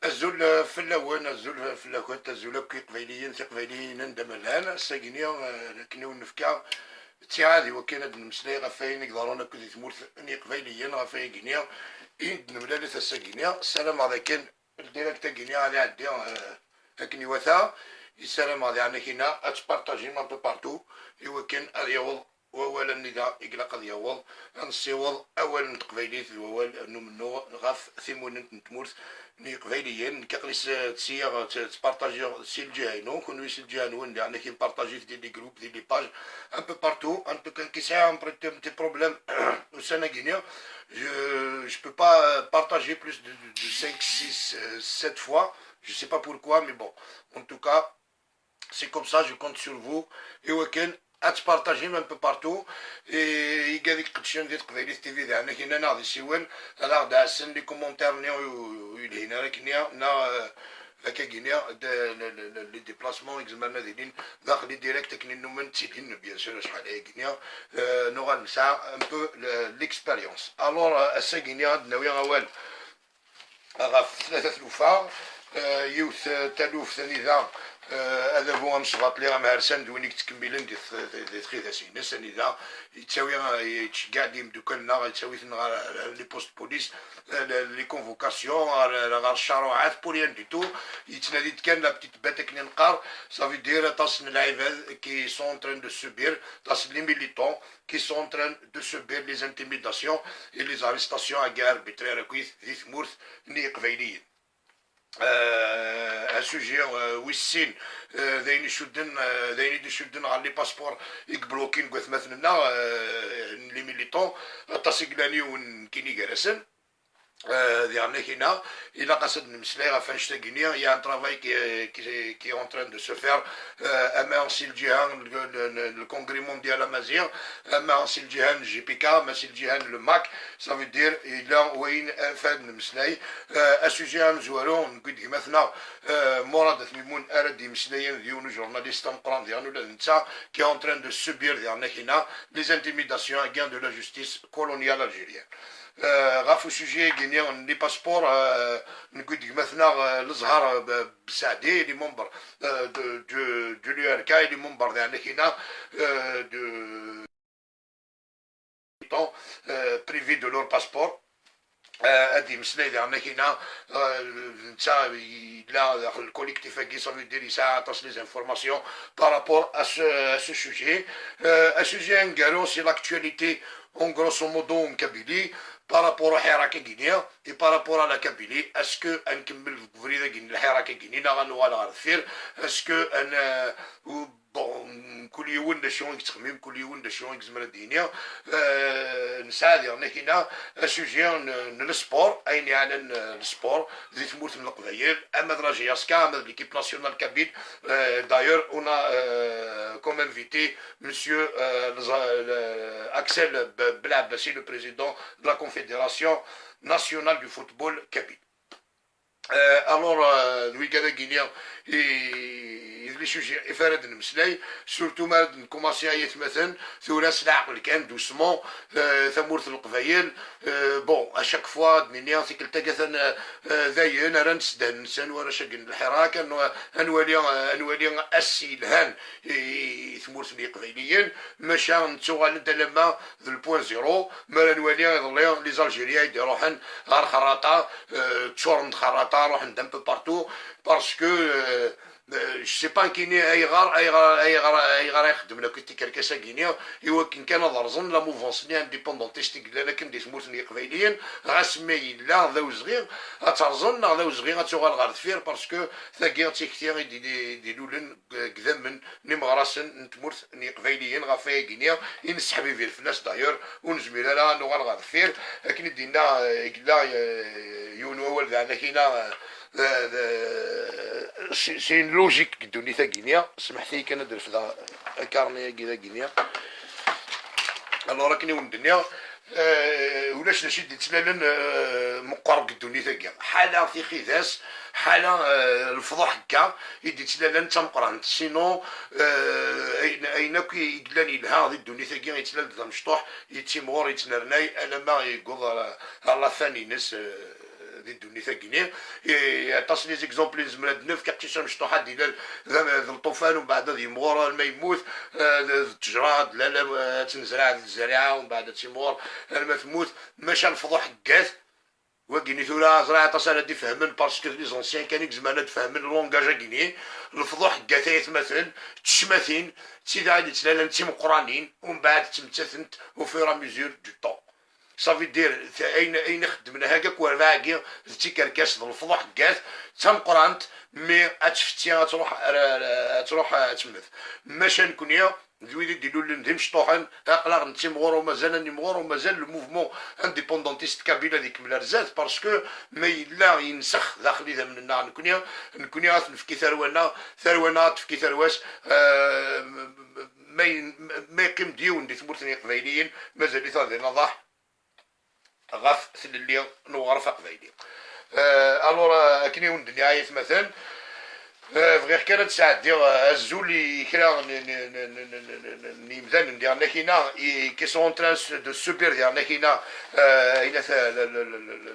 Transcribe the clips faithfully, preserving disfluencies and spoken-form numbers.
Azul, eh, fell-awen, azul fell-akent, azul akk iqbayliyen, tiqbayliyin anda ma llan. Ass-agi-nni, eh, akken i wen-nefka ttiɛad i wakken ad d-nemmeslay ɣef wayen i iḍerrun akk di tmurt n yiqbayliyen, ɣef wayagi-nni i d-nemlalet ass-agi-nni. Ssarameɣ d akken direct-agi-nni ad iɛeddi, eh, akken iwata. Ssarameɣ di ɛnakina ad tpartajim un peu partout i wakken ad yaweḍ wawal anida i ilaq ad yaweḍ, ad nessiweḍ awal n teqbaylit d wawal n umennuɣ ɣef timunent n tmurt n yiqbayliyen. Nekk aql-i s-, ttṣeyyiɣ, tt-, ttpartajiɣ si lǧiha-inu, kunwi si lǧiha-nwen, di ɛnaki partajit di les groupes, di les pages, un peu partout. En tout cas, qui sait, un petit problème ussan-agi-nni, je, je peux pas partager plus de, de, de cinq, six, euh, sept fois, je sais pas pourquoi, mais bon, en tout cas, c'est comme ça, je compte sur vous. I wakken ad tpartajim un peu partout. I, igad iqeddcen di Teqbaylit T V, d ɛnakina neɣ d isiwen, ad aɣ-d-ɛassen les commentaires-nni ur, ur yelhin ara akkenni, neɣ, euh, akkagi-nni, de, le, le, le, les déplacements i izemren ad ilin daxel i direct akken i nnumen ttilin, bien sûr, acḥal ayagi-nni, euh, nuɣal nesɛa un peu le, l'expérience. Alors, euh, ass-agi-nni ad d-nawi awal ɣef tlata tlufa, eh, yiwet, eh, taluft anida, eh, adabu amesbaṭli amhersan d win i yettkemmilen di t-, di, di txidas-ines, anida yettawi, eh, yettceggiɛ-d imeddukal-nneɣ, yettawi-ten ɣer, ɣer les postes de police, eh, les, les convocations, ɣer, ɣer ccaruɛat, pour rien du tout. Yettnadi-d kan la petite bête akken i neqqar, ça veut dire aṭas n lɛibad qui sont en train de subir, aṭas n les militants, qui sont en train de subir les intimidations et les arrestations agi arbitraires akkit di tmurt n Yiqbayliyen. Euh, un sujet, euh, wis sin, euh, d ayen icudden, euh, d ayen i d-icudden ɣer les passeports i yeblokin deg watmaten-nneɣ, euh, n les militants, aṭas i yellan yiwen kini gar-asen. Euh, diɣen akina, ilaq-as ad nemmeslay ɣef annect-agi-nni. Il y a un travail qui est, qui, qui est en train de se faire, euh, ama si lǧiha n le, le, le, le Congrès Mondial Amaziɣ, ama si lǧiha n J P K, ama si lǧiha n le mac, ça veut dire, yella wayen ɣef ad nemmeslay. Euh, asujet amezwaru, nekk d gma-tneɣ, euh, Murad At Mimun ara d-yemmeslayen d yiwen ujournaliste ameqqran diɣen ula d netta, qui est en train de subir diɣen akina les intimidations agi de la justice coloniale algérienne. Euh, ɣef usujet-agi-nni n les passeports, euh, nekk d gma-tneɣ, euh, Lezhar, euh, B-, Besaɛdi, il est membre, euh, de, de, de l'U R K, il est membre diɣen akina, euh, de, euh, privé de leur passeport. Euh, ad d-yemmeslay diɣen akina, euh, netta yella daxel le collectif-agi, ça veut dire yesɛa aṭas les informations par rapport à ce, à ce sujet. Euh, asujet aneggaru, c'est l'actualité en grosso modo en Kabylie, par rapport au Hirak-agi-nni et par rapport à la Kabylie. Est-ce que ad nkemmel deg ubrid-agi n lḥirak-agi-nni neɣ ad nuɣal ɣer deffir? Est-ce que ad n-, euh, bon, kul yiwen d acu i yettxemmim, kul yiwen d acu i yezmer ad d-yini. Euh, nesɛa diɣen akina asujet n, n le sport, ayen yeɛnan, euh, le sport di tmurt n Leqbayel, ama d la J S K, ama d l'équipe nationale kabyle. Euh, d'ailleurs, on a, euh, comme invité monsieur, euh, le, le, Axel B-, Belabassi, le président de la Confédération nationale du football kabyle. Euh, alors, euh, d wigad-agi-nni i, i d les sujets ɣef ara d-nemmeslay, surtout ma ara d-nkumaṣi ay atmaten, tura s leɛqel kan, doucement, euh, tamurt n Leqbayel, euh, bon, à chaque fois, ad d-nini, tikkelt-agi atan, euh, euh, dayen, ara nesdehn nsan warrac-agi n lḥirak, ad n-, ad nwali, euh, ad nwali ass yelhan i, i tmurt n Yiqbayliyen, maca nettuɣal-d alamma d le point zéro, mi ara nwali iḍelli les Algériens i d-iruḥen ɣer xerraṭa, euh, ččuren d xerraṭa, ruḥen-d un peu partout, parce que, euh, euh, je sais pas nekkini ayɣer, ayɣer, ayɣer, ayɣer ay xeddmen akk tikerkas-agi-nni, i wakken kan ad rẓen la mouvance-nni indépendantiste i yellan akken di tmurt n Yiqbayliyen, ɣas ma yella d awezɣi ad tt-rẓen neɣ d awezɣi ad tuɣal ɣer deffir, parce que tagi d tikti i d-, i d-, i d-ilulen deg idammen n imeɣrasen n tmurt n Yiqbayliyen. Ɣef wayagi-nni i nesseḥbibir fell-as, d'ailleurs, ur nezmir ara ad nuɣal ɣer deffir. Akken i d-yenna, eh, yella, eh, yiwen wawal daɣen akina, eh, d, d, c'est, c'est une logique deg ddunit-agi-nni. Semḥet-iyi kan ad refdeɣ akarni-agi dagi-nni. Alors, akken i wen-d-nniɣ, eh, ulac d acu i d-yettlalen, eh, meqqer deg ddunit-agi. Ḥala tixidas, ḥala, eh, lefḍuḥ akka i d-yettlalen d tameqqrant. Sinon, eh, ayen, ayen akk i yellan yelha di ddunit-agi yettlal-d d amecṭuḥ, yettimɣur, yettnernay, alamma yewweḍ ɣer, ɣer la fin-ines, eh, di ddunit-agi-nni. I aṭas n les exemples i nezmer ad d-nefk, aqcic amecṭuḥ ad d-ilal d, d lṭufan, umbeɛd ad yemɣur alma yemmut, eh, d, d ttejra, d lala, eh, ad tt-nezreɛ, d zzerriɛa, umbeɛd ad timɣur alma temmut, maca lefḍuḥ ggat. Wagini tura ẓriɣ aṭas ara d-ifehmen, parce que les anciens kan i izemren ad d-fehmen langage-agi-nni. Lefḍuḥ ggat ay atmaten, d tecmatin, d tid i d-yettlalan d timeqqranin, umbeɛd ttmettatent au fur et à mesure du temps. Ça veut dire, t-, ayen, ayen ixeddmen hagak werbaɛagi d tikerkas d lefḍuḥ ggat, d tameqqrant, mais ad tfetti, ad truḥ, ar, ar, ad truḥ, ad temmet. Maca nekni, d wid i d-ilulen d imecṭuḥen, aql-aɣ nettimɣur u mazal ad nimɣur u mazal le mouvement indépendantiste kabyle ad ikemmel ar zdat, parce que ma yella yensex daxel idammen-nneɣ nekni, nekni ad t-nefk i tarwa-nneɣ, tarwa-nneɣ ad tefk i tarwa-s, euh, ma yen-, ma yeqqim-d yiwen di tmurt n Yiqbayliyen, mazal-it ad inaḍaḥ ɣef tlelli n uɣref aqbayli. Euh, alors, euh, akken i wen-d-nniɣ ay atmaten, euh, bɣiɣ kan ad d-sɛeddiɣ, euh, azul i kra n, n, n yimdanen diɣen akina, i, qui sont en train de subir diɣen akina, euh, ayen at-, le, le, le, le, le,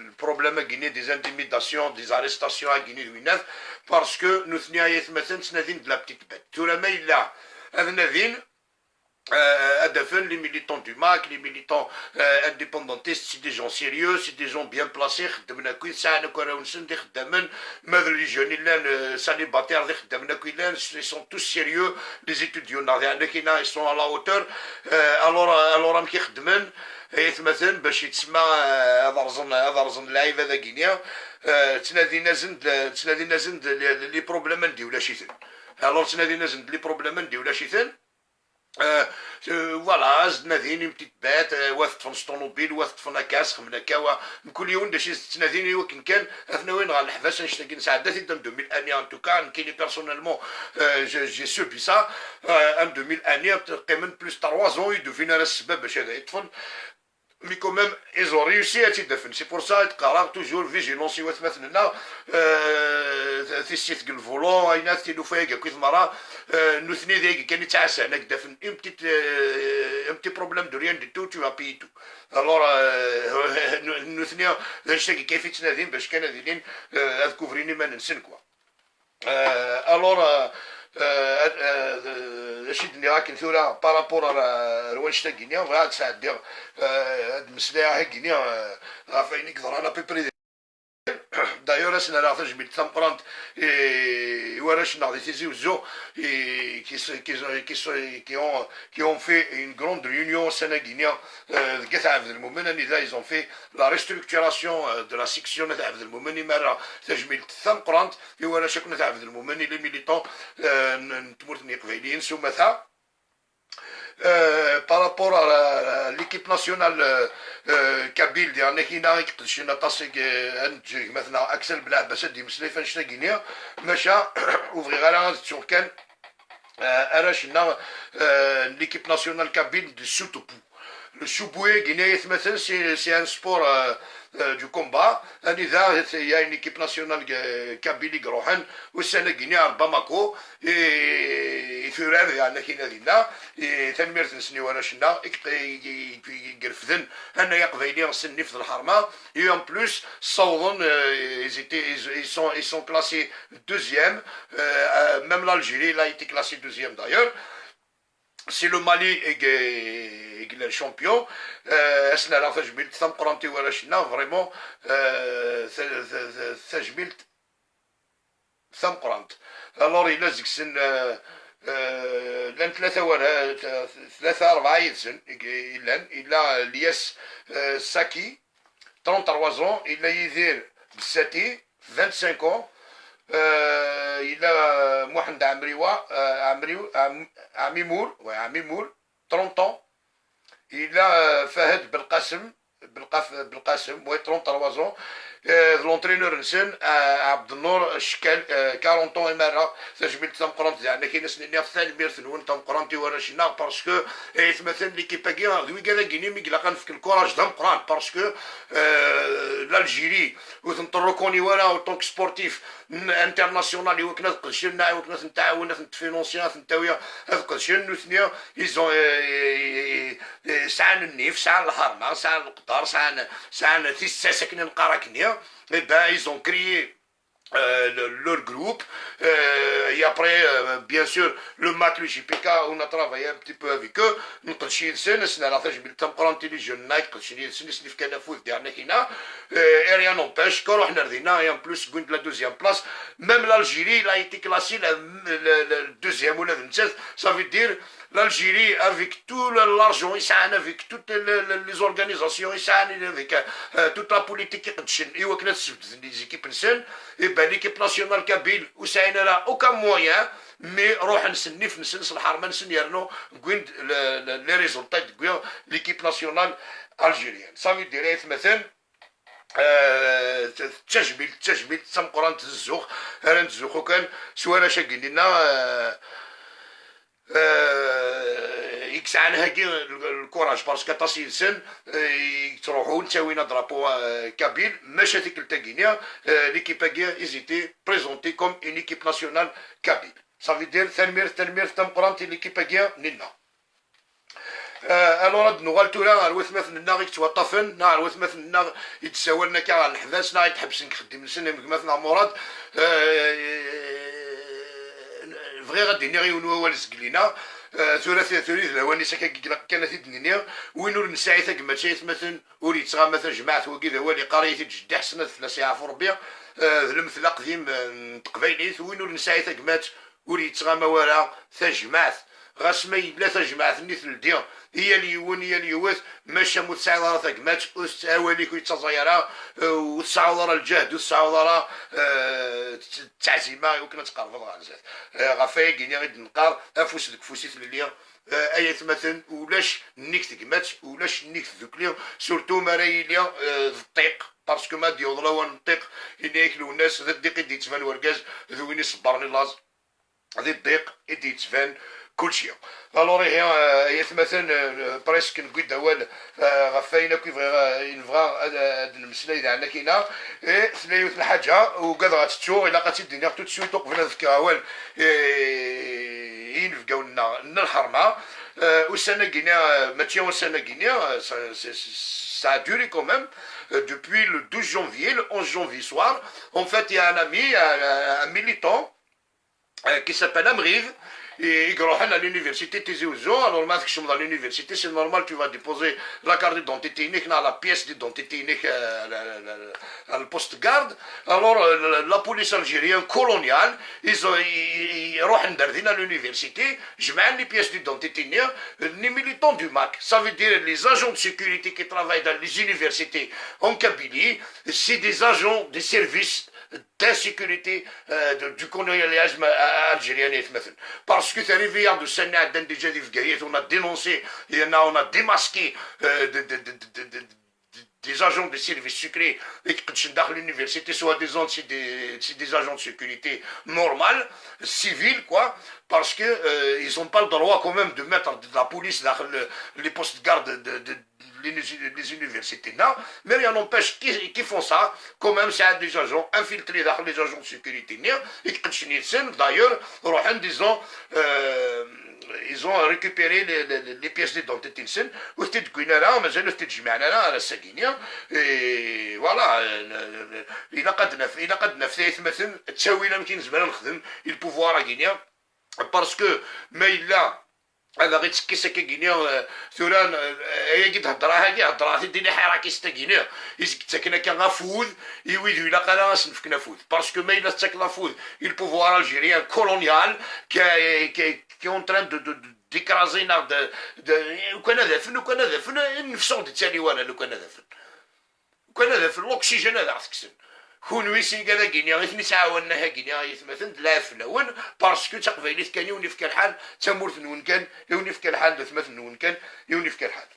le problème-agi-nni des intimidations, des arrestations-agi-nni d winnat, parce que nutni ay atmaten ttnadin de la petite bête. Tura ma yella ad nadin, euh, ad afen les militants du MAK, les militants, euh, indépendantistes, c'est des gens sérieux, c'est des gens bien placés, xeddmen akkit, sɛan akk arraw-nsen d ixeddamen, ma d les jeunes i llan, euh, célibataires d ixeddamen akk i llan, ils sont tous sérieux, les étudiants-nneɣ diɣen akina, ils sont à la hauteur. Euh, alors, euh, alors amek i xeddmen, ay atmaten, bac yettsemma, euh, ad rẓen, ad rẓen lɛibad-agi-nni, euh, ttnadin-asen-d, ttnadin-asen-d les, les problèmes anda ulac-iten. Alors ttnadin-asen-d les problèmes anda ulac-iten. Euh, euh, voilà, ad nadin une petite bête, euh, wa teṭṭfen s ṭunubil, wa teṭṭfen akka, sxemmen akka, wa, mkul yiwen d acu i tettnadin i wakken kan ad ten-awin ɣer leḥbas. Annect-agi nesɛedda-t-id en deux mille un, en tout cas, nekkini personnellement, euh, j'ai, j'ai subi ça, euh, en deux mille un, qqimen plus de trois ans, i d-ufin ara ssebba bac ad ay-ṭṭfen. Mais quand même, ils ont réussi à tt-id-afen. C'est pour ça, qqareɣ toujours vigilance i watmaten-nneɣ, euh, tissit deg lvulon, ayna tilufa-agi akkit merra, euh, nutni d ayagi kan i ttɛassan, ad k-d-afen une petite, euh, un petit problème de rien du tout, tu vas payer tout. Alors, euh, nutni, d annect-agi kan i ttnadin, bac kan ad ilin, euh, ad couvrin iman-nsen, quoi. Euh, alors, euh, euh, euh, d acu i d-nniɣ akken tura, par rapport ar, ar wannect-agi-nni, bɣiɣ ad sɛeddiɣ, euh, ad meslayeɣ agi-nni, euh, ɣef wayen i yeḍran à peu près. D'ailleurs, ad sen-rreɣ tajmilt tameqqrant i, i warrac-nneɣ di Tizi Uzzu, i, qui se, qui, qui se, qui ont, qui ont fait une grande réunion ussan-agi-nni, euh, deg At Ɛebdelmumen, anida ils ont fait la restructuration, euh, de la section n At Ɛebdelmumen, i ma rreɣ tajmilt tameqqrant i warrac akk n At Ɛebdelmumen, i les militants, euh, n, n tmurt n Yiqbayliyen s umata. Euh, par rapport à, à l'équipe nationale, euh, euh, kabyle, diɣen akina i iqedcen aṭas, euh, ad neǧǧ gma-tneɣ Aksel Belɛebbas ad d-yemmeslay f annect-agi-nni, maca ur bɣiɣ ara ad ttuɣ kan, euh, arrac-nneɣ, euh, n l'équipe nationale kabyle de shoot-puttu. Le shoot-puttu-agi-nni, ay atmaten, c'est, c'est un sport, euh, euh, du combat. Anida, il y a une équipe nationale, euh, kabyle i iruḥen ussan-agi-nni ar Bamako, i, i turar, diɣen akina dinna, i tanemmirt-nsen i warrac-nneɣ, i, i, i, i irefden anay aqbayli s nnif d lḥerma, et en plus, ssawḍen, euh, ils étaient, ils, ils sont, ils sont classés deuxième, euh, euh, même l'Algérie, il a été classé deuxième d'ailleurs. C'est le Mali i, i, i yellan champion. Euh, ad sen-rreɣ tajmilt tameqqrant i warrac-nneɣ, vraiment, euh, ta-, ta-, ta-, tajmilt tameqqrant. Alors, yella seg-sen, euh, euh, llan tlata warra-, tlata, rebɛa yid-sen i, i yellan. Yella Lyes, euh, Saki, trente-trois ans, yella Yidir Bessati, vingt-cinq ans, euh, yella Muḥend Ɛemriwa, euh, Ɛemriw-, Ɛem-, Ɛmimur, ouais, Ɛmimur, trente ans, yella, euh, Fahed Belqasem, Belqaf-, Belqasem, ouais, trente-trois ans, euh, d l'entraîneur-nsen, euh, Ɛebdennur Ckal, euh, quarante ans, i ma rreɣ tajmilt tameqqrant, diɣen akina ad sen-iniɣ tanemmirt-nwen tameqqrant i warrac-nneɣ, parce que, eh, atmaten, l'équipe-agi, d wigad-agi-nni mi ilaq ad nefk le courage d ameqqran, parce que, euh, l'Algérie, ur ten-reconnaît ara en tant que sportif international, i wakken ad qedcen, neɣ i wakken ad ten-tɛawen, ad ten-tfinansi, ad ten-tawi, ad qedcen. Nutni, ils ont, euh, euh, sɛan nnif, sɛan lḥerma, sɛan leqder, sɛan, sɛan tissas, akken i neqqar akkenni. Eh ben, ils ont créé euh, le- leur groupe. Euh, et après, euh, bien sûr, le MAC, le J P K, on a travaillé un petit peu avec eux. Nqedc yid-sen, asen-rreɣ tajmilt tameqqrant i les jeunes-nni, qedcen yid-sen, asen-fkan afud, diɣen akina. Euh, et rien n'empêche, quand on a et en plus, wwin-d la deuxième place. Même l'Algérie, il a été classé la, le, le deuxième ou la vingt-sept. Ça veut dire, l'Algérie, avec tout le- l'argent, ils sont avec toutes les, les- les organisations, ils sont avec euh, toute la politique, i wakken ad sbedden les équipes-nsen, et ben l'équipe nationale kabyle, ur sɛin ara aucun moyen, mais ruḥen s nnif-nsen, s lḥerma-nsen, yernu wwin-d le- le- les résultats, wwin l'équipe nationale algérienne. Ça veut dire, ay atmaten, euh, d tajmilt, d tajmilt d tameqqrant d zzux, ara nettzuxxu kan s warrac-agi-nni, euh, euh, i yesɛan hagi le courage, parce que aṭas yid-sen, euh, i yettruḥun, ttawin drapeau, euh, kabyle, maca tikkelt-agi-nni, euh, l'équipe-agi, ils étaient présentés comme une équipe nationale kabyle. Ça veut dire, tanemmirt, tanemmirt tameqqrant i l'équipe-agi-nni. Euh, alors, ad nuɣal tura ɣer watmaten-nneɣ i yettwaṭṭafen, neɣ ɣer watmaten-nneɣ i d-ssawalen akka ɣer leḥbas, neɣ i d-ḥebsen deg uxeddim-nsen, am gma-tneɣ Murad. Euh, bɣiɣ ad d-iniɣ yiwen wawal zgelina. Euh, tura, tura d lawan-is akka, ilaq kan ad t-id-nini. Win ur nesɛi tagmat, ay atmaten, ur yettɣama tajmaɛt. Wagi d awal iqqar-iyi-t-id jeddi Ḥsen, ad fell-as yeɛfu Rebbi. Euh, d lemtel aqdim, euh, n teqbaylit. Win ur nesɛi tagmat, ur yettɣama wara tajmaɛt. Ɣas ma yella tajmaɛt-nni teldi i yal yiwen, i yal yiwet, maca ma ur tesɛiḍ ara tagmat, ur tett-, awal-ik ur yettaẓay ara, eh, ur tesɛiḍ ara lǧehd, ur tesɛiḍ ara, eh, t-, ttɛzima i wakken ad tqerrbeḍ ɣer zdat. Eh, ɣef wayagi-nni i d-neqqar, afus deg ufus i tlelli, eh, ay atmaten, ulac nnig tegmat, ulac nnig tdukli, surtout ma ara yili, eh, d ṭṭiq, parce que ma d-yewweḍ lawan n ṭṭiq, yenna-yak Lwennas, d ddiq i d-yettban urgaz, d win iṣebbren i laẓ. Di ddiq i d-yettban kulci. Alors ihi, eh, ay atmaten, eh, presque newwi-d awal, eh, ɣef wayen akk i bɣiɣ, eh, i nebɣa ad, ad nemmeslay daɛna kina. Eh, tella yiwet n lḥaǧa, ugadeɣ ad tettuɣ, ilaq ad tt-id-iniɣ tout de suite uqbel ad fkeɣ awal, eh, i yinebgawen-nneɣ n lḥerma. Eh, ussan-agi-nni, eh, mačči ussan-agi-nni, eh, ça, c'est- ça a duré quand même, eh, depuis le douze janvier, le onze janvier soir. En fait, il y a un ami, un, un militant, euh, qui s'appelle Amriv, et il à l'université Tizi Ouzou. Alors, ma tu vas à l'université, c'est normal, tu vas déposer la carte d'identité unique, la pièce d'identité unique, euh, la, la, la, le poste de garde. Alors, euh, la, la police algérienne coloniale, ils ont, ils, ils, ils à l'université, je mets les pièces d'identité unique, les militants du mac. Ça veut dire les agents de sécurité qui travaillent dans les universités en Kabylie, c'est des agents des services d'insécurité, euh, de- du colonialisme, euh, algérien, et cetera. Parce que c'est arrivé à de Sénat, déjà, on a dénoncé, et on a, on a démasqué, euh, de- de- de- de- de- de- des agents de service secret, et qui sont dans l'université, soi-disant, c'est des, c'est des agents de sécurité normal, civil, quoi, parce que, euh, ils n'ont pas le droit quand même de mettre de la police dans le- les postes de garde de, de- les, les universités, non. Mais rien n'empêche qu'ils qu'ils font ça, quand même, c'est des agents infiltrés dans les agents de sécurité, non. Et que d'ailleurs, ils ont, euh, ils ont récupéré les, les, les pièces d'identité, non. Et voilà, euh, il a pas de neuf, il a pas de neuf, c'est مثلا, تساوي لنا كي نزمر نخدم البوفوار à Guinée. Parce que, mais il a هذا غير تسكي سكاكيني، آه، ثوران، آه، هي قد هضرة، هاكي هضرة، تديني حراكي ستاكيني. يسك تسكنا كان غا فود، يويد ولا قال غا سنفكنا فود. Parce que ما إلا تسكنا فود، le pouvoir algérien colonial, qui, qui, qui est en train de, de, de, d'écraser, de, de, وكان هذا فن، وكان هذا فن، نفسه دي تالي وانا لو كان هذا فن. Kan ad afen l'oxygène ad aɣ-t-kksen. Kunwi s igad-agi-nni i ten-ittɛawanen, ahagi-nni ay atmaten, d lɛib fell-awen, parce que d taqbaylit kan i wen-ifka lḥal, d tamurt-nwen kan i wen-ifka lḥal, d atmaten-nwen kan i wen-ifka lḥal.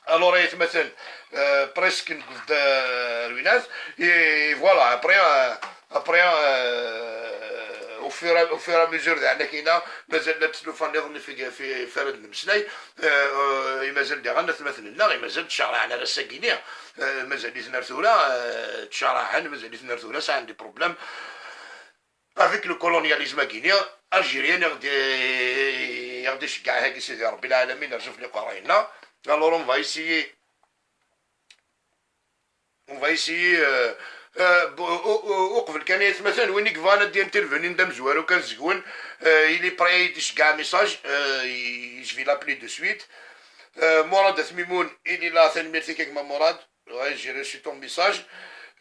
Alors, ay atmaten, euh, presque newweḍ-d, euh, ar winat, et voilà, après, euh, après, euh, Au fur et à, au fur et à mesure, daɣen akina, mazal la tlufa nniḍen i fi, fi, fi ara d-nemmeslay. Eh, eh, i mazal diɣen atmaten-nneɣ, i mazal ttcerriɛen ar ass-agi-ni. Eh, mazal-iten ar tura, eh, ttcerriɛen, mazal-iten ar tura, sɛan des problèmes avec le colonialisme-agi-ni. Algérien i ɣ-d-, i ɣ-d-iceggeɛ hagi Sidi Rebbi Lɛalamin, rzu fell-i qerray-nneɣ. Alors, on va essayer On va essayer, euh, euh, b-, u-, u-, uqbel kan ay atmaten, win i yebɣan ad d-intervenir d amezwaru kan seg-wen, euh, il est prêt ad d-iceggeɛ message, euh, i-, je vais l'appeler de suite. Euh, Mourad At Mimoun, il est là, tanemmirt-ik a gma Mourad. Ouais, j'ai reçu ton message.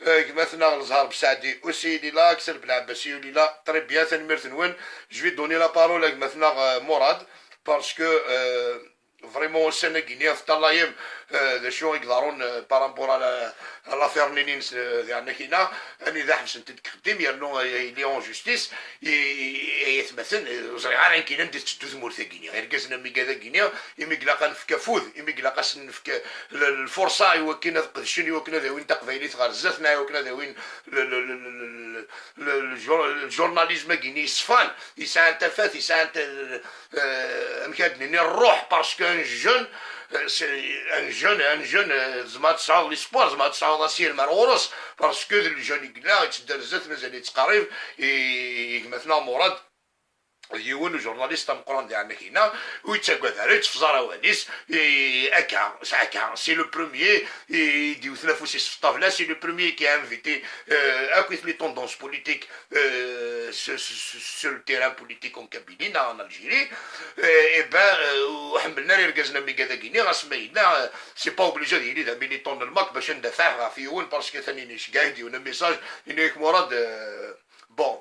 Euh, gma-tneɣ Lezhar Besaɛdi aussi, il est là, Aksel Belɛabbasi, il est là. Très bien, tanemmirt-nwen. Je vais donner la parole à gma-tneɣ, euh, Mourad, parce que, euh, vraiment, ussan-agi-nni teṭṭalayem, euh, d acu i iḍerrun, euh, par rapport à la, à l'affaire-nni-ines, euh, diɣen akina, anida ḥebsent-id deg uxeddim, yernu, euh, il est en justice, i, i, ay atmaten, euh, ur ẓriɣ ara akken anda tetteddu tmurt-agi-nni. Irgazen am igad-agi-nni, imi ilaq ad nefk afud, imi ilaq ad sen-nefk l-, lfurṣa i wakken ad qedcen, i wakken ad awin taqbaylit ɣer zdat, neɣ i wakken ad awin l-, l-, le jour-, le journalisme-agi-nni yeṣfan, yesɛan tafat, yesɛan ta-, euh, amek ad d-nini, rruḥ, parce que un jeune, euh, c'est un jeune, un jeune, euh, tzemreḍ ad tesɛuḍ l'espoir, tzemreḍ ad tesɛuḍ asirem ar ɣur-s, parce que d le jeune i yella, yetteddu ar zdat, mazal yettqerrib i, i gma-tneɣ Murad, d yiwen ujournaliste ameqqran diɣen akina, ur yettagad ara, yettfeẓ ara awal-is, i, akka, s-, akka, c'est le premier, i d-yewten afus-is ɣef ṭṭabla, c'est le premier qui a invité, euh, akk les tendances politiques, euh, sur, sur, sur le terrain politique en Kabylie, neɣ en Algérie. Euh, eh ben, euh, ur ḥemmlen ara irgazen am igad-agi-nni, ɣas ma yella, euh, c'est pas obligé ad yili d un militant n lmak bac ad ndafeɛ ɣef yiwen, parce que atan iceggeɛ-d yiwen un message, yenna-yak Murad, euh, bon,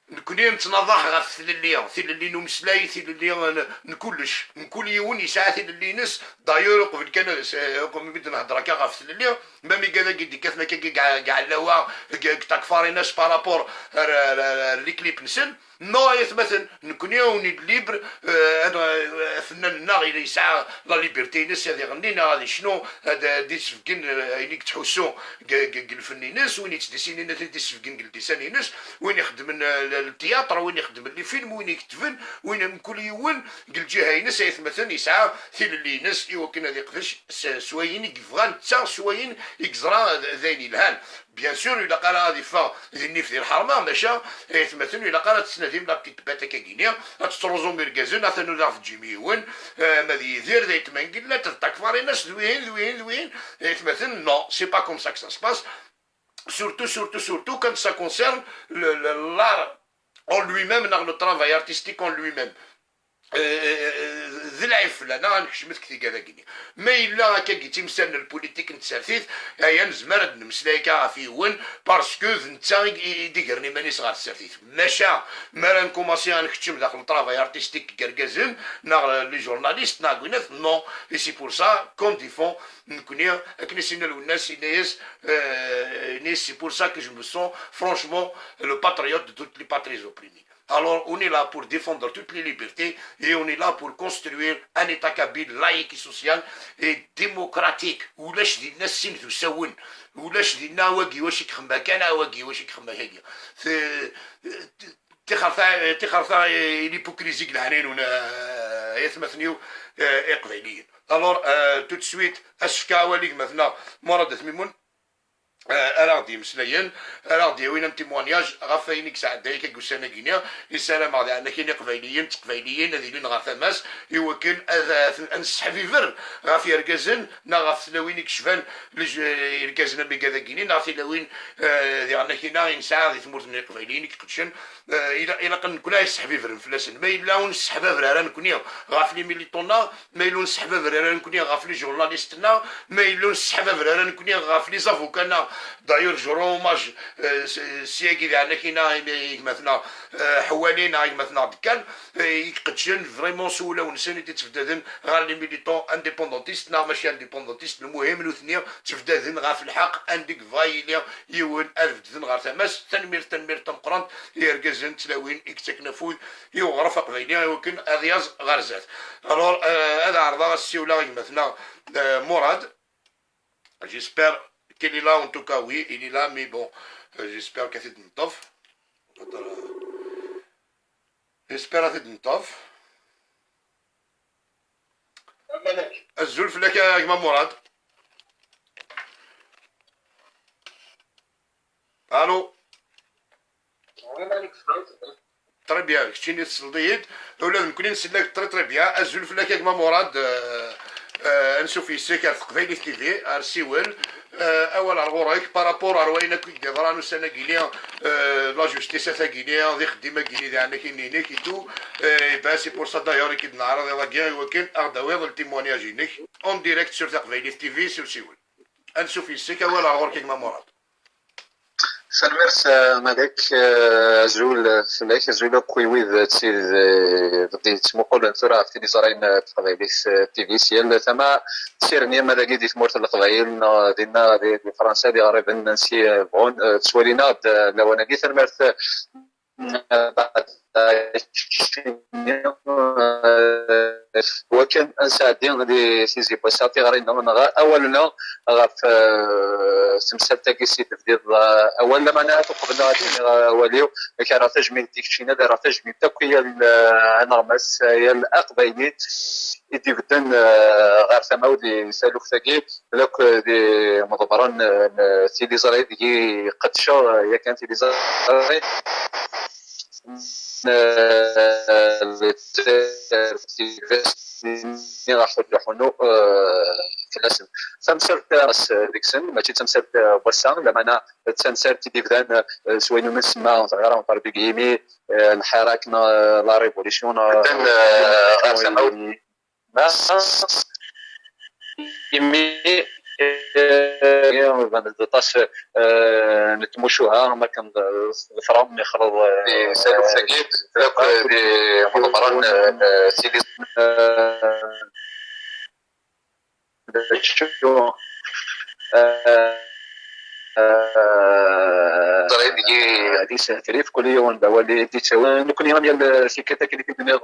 nekkni nettnaḍaḥ ɣef tlelli, tilelli n umeslay, tilelli n, n kullec. Mkul yiwen yesɛa tilelli-ines. D'ailleurs, uqbel kan ad s-, uqbel mi d-nehder akka ɣef tlelli, même igad-agi d-ikkaten akka deg Ɛellawa, deg, deg takfarinas par rapport ar, ar, ar, ar les clips-nsen. Non, ay atmaten, nekkni on est libre, euh, ad, euh, afennan-nneɣ yella yesɛa la liberté-ines ad iɣenni neɣ ad icnu, ad, ad d-isbeggen, euh, ayen i yettḥussu deg, deg, deg lfenn-ines, win yettdisinin ad t-id-isbeggen deg ldisan-ines, win ixeddmen, euh, le, le théâtre, win ixeddmen les films, win iketben, win mkul yiwen deg lǧiha-ines, ay atmaten, yesɛa tilelli-ines i wakken ad iqdec s, s wayen i yebɣa netta, s wayen i yeẓra d, d ayen yelhan. Bien sûr, ilaq ara ad iffeɣ di nnif di lḥerma, maca, ay atmaten, ilaq ara ad tesnadim la petite bête akka-gini, ad tettruẓum irgazen, atan ur aɣ-teǧǧim yiwen, euh, ma d Yidir, d aytma n Gillat, d takfarinas, d wihin, d wihin, d wihin, ay atmaten, non, c'est pas comme ça que ça se passe. Surtout, surtout, surtout quand ça concerne le, le, l'art en lui-même, neɣ le travail artistique en lui-même. Euh, d lɛib fell-aneɣ ad nekcem deg tigad-agi-nni. Ma yella akka deg timsal n lpulitik n tsertit, aya nezmer ad d-nemmeslay akka ɣef yiwen, parce que d netta i, i, i d-igren iman-is ɣer tsertit. Maca, mi ara nkumansi ad nekcem daxel travail artistique deg yergazen, neɣ les journalistes, neɣ deg winat, non. Et c'est pour ça qu'on défend, nekkni, akken i s-yenna Lwennas, yenna-yas, euh, yenna-yas, c'est pour ça que je me sens franchement le patriote de toutes les patries opprimées. Alors, on est là pour défendre toutes les libertés et on est là pour construire un État kabyle laïque et social et démocratique. Ulac dinna sin d usawen. Ulac dinna wagi wac i ixemma kan, a wagi wac i ixemma kagi. T-, t-, tixerta, tixerta, eh, l'hypocrisie deg leɛnaya-nwen, eh, ay atmaten-iw, eh, iqbayliyen. Alors, euh, tout de suite, ad s-fkeɣ awal i gma-tneɣ Murad At Mimoun. Eh, ara ɣ-d-yemmeslayen, ara ɣ-d-yawin un témoignage ɣef wayen i yesɛedday akka deg ussan-agi-nni. Issarameɣ daɣen akin iqbayliyen d teqbayliyin ad ilin ɣer tama-s, i wakken ad, ad, ad nesseḥbiber ɣef yergazen neɣ ɣef tlawin i yecban lej-, irgazen am igad-agi-nni, neɣ tilawin, eh, diɣen akina i nesɛa di tmurt n Iqbayliyen i iqedcen. Eh, ila-, ilaq ad nekkni ad nesseḥbibren fell-asen. Ma yella ur nesseḥbaber ara nekkni ɣef les militants-nneɣ, ma yella ur nesseḥbaber ara nekkni ɣef les journalistes-nneɣ, ma yella ur nesseḥbaber ara nekkni ɣef les avocats-nneɣ. D'ailleurs, je rends hommage, euh, s-, ssyagi daɣen akina i, i gma-tneɣ, euh, Ḥewwali neɣ i gma-tneɣ Dekkan, euh, i iqeddcen vraiment s wulawen-nsen i d-ittebdaden ɣer les militants indépendantistes neɣ mačči indépendantistes, lmuhim nutni ttebdaden ɣef lḥeqq anda yebɣa yili yiwen ad bedden ɣer tama-s. Tanemmirt, tanemmirt tameqqrant i yergazen d tlawin i yettaken afud i uɣref aqbayli i wakken ad yaẓ ɣer zdat. Alors, euh, ad ɛerḍeɣ ad ssiwleɣ i gma-tneɣ, euh, Murad. J'espère qu'il est là, en tout cas, oui, il est là, mais bon, euh, j'espère qu'à cette minute. J'espère ad t-id-neṭṭef. Azul fell-ak a gma Murad. Allô. Très bien, keččini tesleḍ-iyi-d, ula d nekkni nsell-ak très très bien. Azul fell-ak a gma Murad, euh, euh, ansuf yes-k ar Teqbaylit T V, ar siwel, euh, awal ar ɣur-k, par rapport ar wayen akk i d-yeḍran ussan-agi-ni, euh, la justice a tagini, d ixeddim-agi-ni, d ɛennak-ini-inek et tout, euh, et ben, c'est pour ça d'ailleurs i k-id-neɛreḍ iḍ-agi, i wakken ad ɣ-d-tawiḍ le témoignage-inek, en direct sur Teqbaylit T V, sur siwel. Ansuf yes-k, awal ar ɣur-k a gma Murad. Tanemmirt, eh, Malek, eh, azul, eh, fell-ak, azul akk i wid, eh, d tid, eh, d-yettmuqulen tura ɣef tiliẓri n, eh, Teqbaylit, eh, T V si yal tama, tirni ma dagi di tmurt n Leqbayel, neɣ dinna di, di Fransa, d iɣriben ansi, eh, bɣun, eh, ttwalin-aɣ-d, eh, lawan-agi. Tanemmirt, eh, Wakken ad nesɛeddi di tizi n wass-a tiɣri-nneɣ neɣ awal-nneɣ ɣef, eh, temsalt-agi si tebdiḍ, eh, awal, lameɛna ad uqbel ad d-iniɣ awal-iw, ad k-rreɣ tajmilt i keččina, ad rreɣ tajmilt akk i yal, eh, aneɣmas, yal aqbayli i d-ibedden, eh, ɣer tama-w di taluft-agi. Lakk, eh, d imḍebbren, eh, n tiliẓri deg i qeddceɣ, eh, yakan tiliẓri n, eh, n ɣef uḥunu, eh, fell-asen. Tamsalt, eh, deg-sen, mačči d tamsalt, eh, n wass-a, lameɛna d tamsalt i d-ibdan, eh, s wayen umi nsemma, ẓriɣ, par deg yimi, eh, lḥirak, neɣ, eh, la révolution, neɣ, eh, ɣer tama-w. Imi, eh, iban-d aṭas, eh, n tmucuha, ma kan d, d ṭṭrad mi xleḍ, eh, di taluft-agi, akk d imeḍbren, eh, tili, eh, d acu, eh, eh, ẓriɣ deg-i ad yeshetrif, kul yiwen d awal i d-yettawin. Nekkni am yal tikkelt akken i t-id-tenniḍ,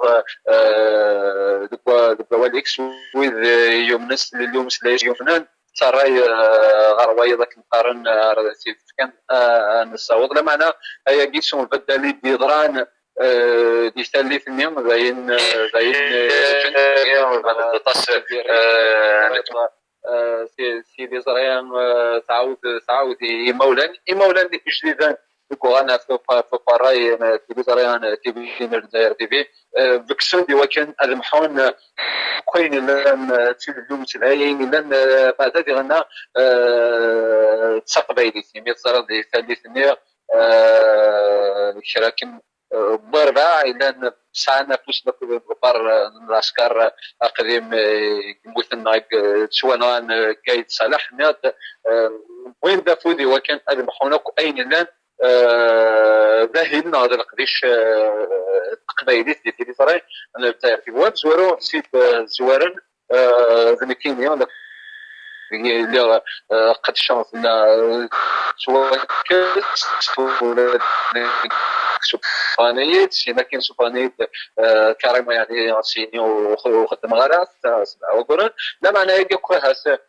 eh, deg wa-, deg wawal-ik, s wid, eh, yumnen s tlelli umeslay yumnen, ttarray, eh, ɣer wayeḍ akken qqaren, eh, ar tidet kan, eh, ad nessaweḍ. Lameɛna ayagi s umbeddal i d-yeḍran, eh, di tallit-nni, d ayen, eh, d ayen, eh, d aṭas, eh, eh, si, si tiliẓri, eh, tɛawed, tɛawed i imawlan, imawlan ijdiden deg uɣan ɣef uqa-, ɣef uqerray n tiliẓri n T V n Lezzayer T V, eh, bekksen-d i wakken ad mḥun, eh, akk ayen yellan, eh, d tilelli umeslay, ayen yellan, eh, beɛda diɣenna, eh, d taqbaylit, imi teẓriḍ di tallit-nni, eh, kra akken, eh, n warbaɛ yellan sɛan afus n akk imḍebber, eh, n lɛesker, eh, aqdim, eh, yemmuten neɣ i yettwanɣan, eh, deg Ayt Ṣaleḥ, nniɣ-d, eh, wwin-d afud i wakken ad mḥun akk ayen yellan, eh, d ahil neɣ d leqdic, eh, n teqbaylit di tiliẓri n Lezzayer T V. Amezwaru s i d-, eh, zwaren, eh, d nekkini, lliɣ, eh, qeddceɣ fell-a, eh, ttwakkes, ula d nekk sufɣen-iyi-d, syin akin sufɣen-iyi-d, eh, carrément, yeɛni, syin ur, ur xeddmeɣ ara, s-, sebɛa wagguren. Lameɛna ayagi akk ahat, eh,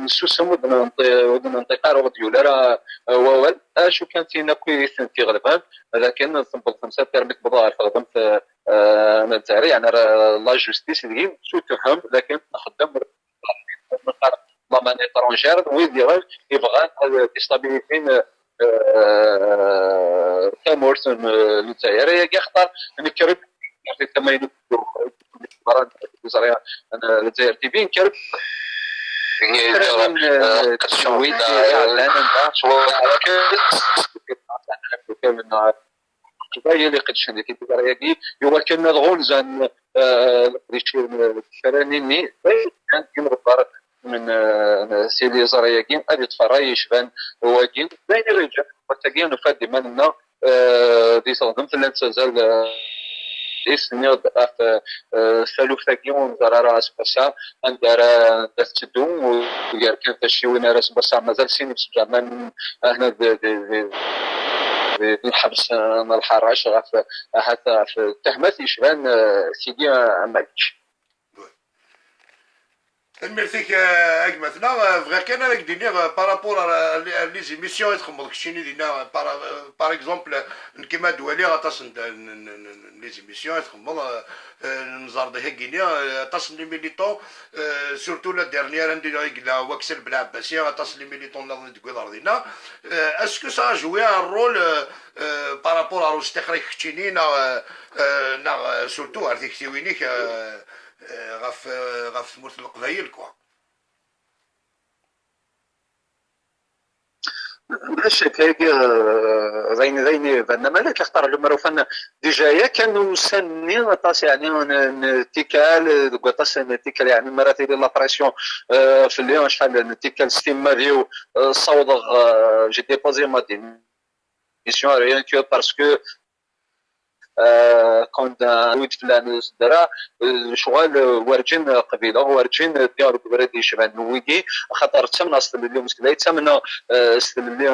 nessusem, ur d-nenṭi-, ur d-nenṭiq ara, ur d-yuli ara, eh, wawal. Acu kan, tin akk i tent-iɣelben, lakin tewweḍ temsalt armi tewweḍ ɣer teɣdemt, eh, eh, n Lezzayer, yeɛni ar la justice deg-i, s utefhem, lakin nxeddem la main étrangère, d wid diɣen yebɣan ad déstabiliser, eh, tamurt n, eh, Lezzayer. Ayagi axaṭer nekker-d ɣer tamaynut, ẓriɣ, eh, Lezzayer T V, nekker-d, eh, eh, tcewwit, eh, iɛeddan anda Leqbayel iqeddcen di tiliẓri-agi, i wakken ad ɣunzan, eh, leqdic n tefranin-nni, kan imḍebber n, eh, n tiliẓri-agi, ad iṭṭef ṛṛay yecban wagi. D ayen i ɣ-yeǧǧan, wass-agi nufa-d iman-nneɣ, eh, di teɣdemt llant sazal, eh, is-, nniɣ-d ɣef, eh, taluft-agi ur nẓer ara aseggas-a anda ara, anda tetteddu, u gar kan tacciwin ara aseggas-a mazal sin imsefhamen, ahna d, d, d, d, d lḥebs, eh, n lḥarac ɣef, ahat ɣef ttehmat yecban, eh, tigi, eh, am kečč. Tanemmirt-ik, eh, a gma-tneɣ. Eh, bɣiɣ kan ara k-d-iniɣ, eh, par rapport à, à les émissions i txedmeḍ keččini dinna, par, eh, par exemple, nekk ma d-waliɣ aṭas n, n, n, n, n les émissions i txedmeḍ, eh, eh, nẓer-d hagini, eh, aṭas n les militants, eh, surtout la dernière anda i yella Waksel Belɛebbasi, aṭas n les militants nniḍen i d-tewwiḍ ɣer dinna. Eh, est-ce que ça a joué un rôle, eh, eh, par rapport ar ustixer-ik keččini, neɣ, eh, eh, neɣ, eh, surtout ar tiktiwin-ik, eh, eh, ɣef, eh, ɣef tmurt n Leqbayel, quoi. Maca kagi, eh, d ayen d ayen ibanen am alak, axaṭer lemmer ufan déjà yakan ussan-nni aṭas, yeɛni, n, n tikkal, deg waṭas n tikkal, yeɛni, mi ara tili la pression, eh, fell-i, acḥal n tikkal s timmad-iw, eh, ssawḍeɣ, eh, j'ai déposé ma démission rien que parce que, eh, quand, eh, wid flan s ddra, eh, lecɣal, eh, werǧin qbileɣ, werǧin ddiɣ deg ubrid yecban wigi, axaṭer ttamneɣ s tlelli n umeslay, ttamneɣ, eh, s tlelli, eh,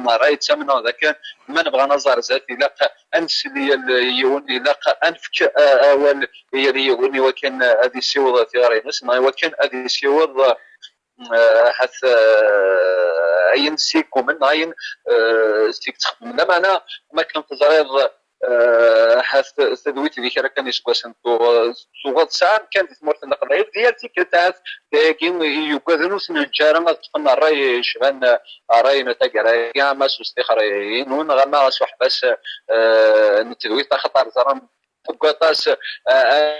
n ṛṛay, ttamneɣ dakken ma nebɣa ad naẓar zdat, ilaq ad nsel i yal yiwen, ilaq ad nefk, eh, awal i yal yiwen i wakken ad isiweḍ tiɣri-ines, neɣ i wakken ad isiweḍ, eh, ahat, eh, ayen s iggumen, ayen, eh, s i yettxemmen. Lameɛna, ma kan teẓriḍ, eh, ahat tadwilt di kra kan iseggasen tuɣ-, tuɣeḍ tesɛa amkan di tmurt n Leqbayel, di yal tikkelt ahat d ayagi i yugaden ur ten-neǧǧa ara ad ṭṭfen ṛṛay yecban, eh, ṛṛay n taggara-agi, ama s ustixer-inu, neɣ ama s uḥbas, eh, n tedwilt, axaṭer ẓran deg waṭas, eh, eh,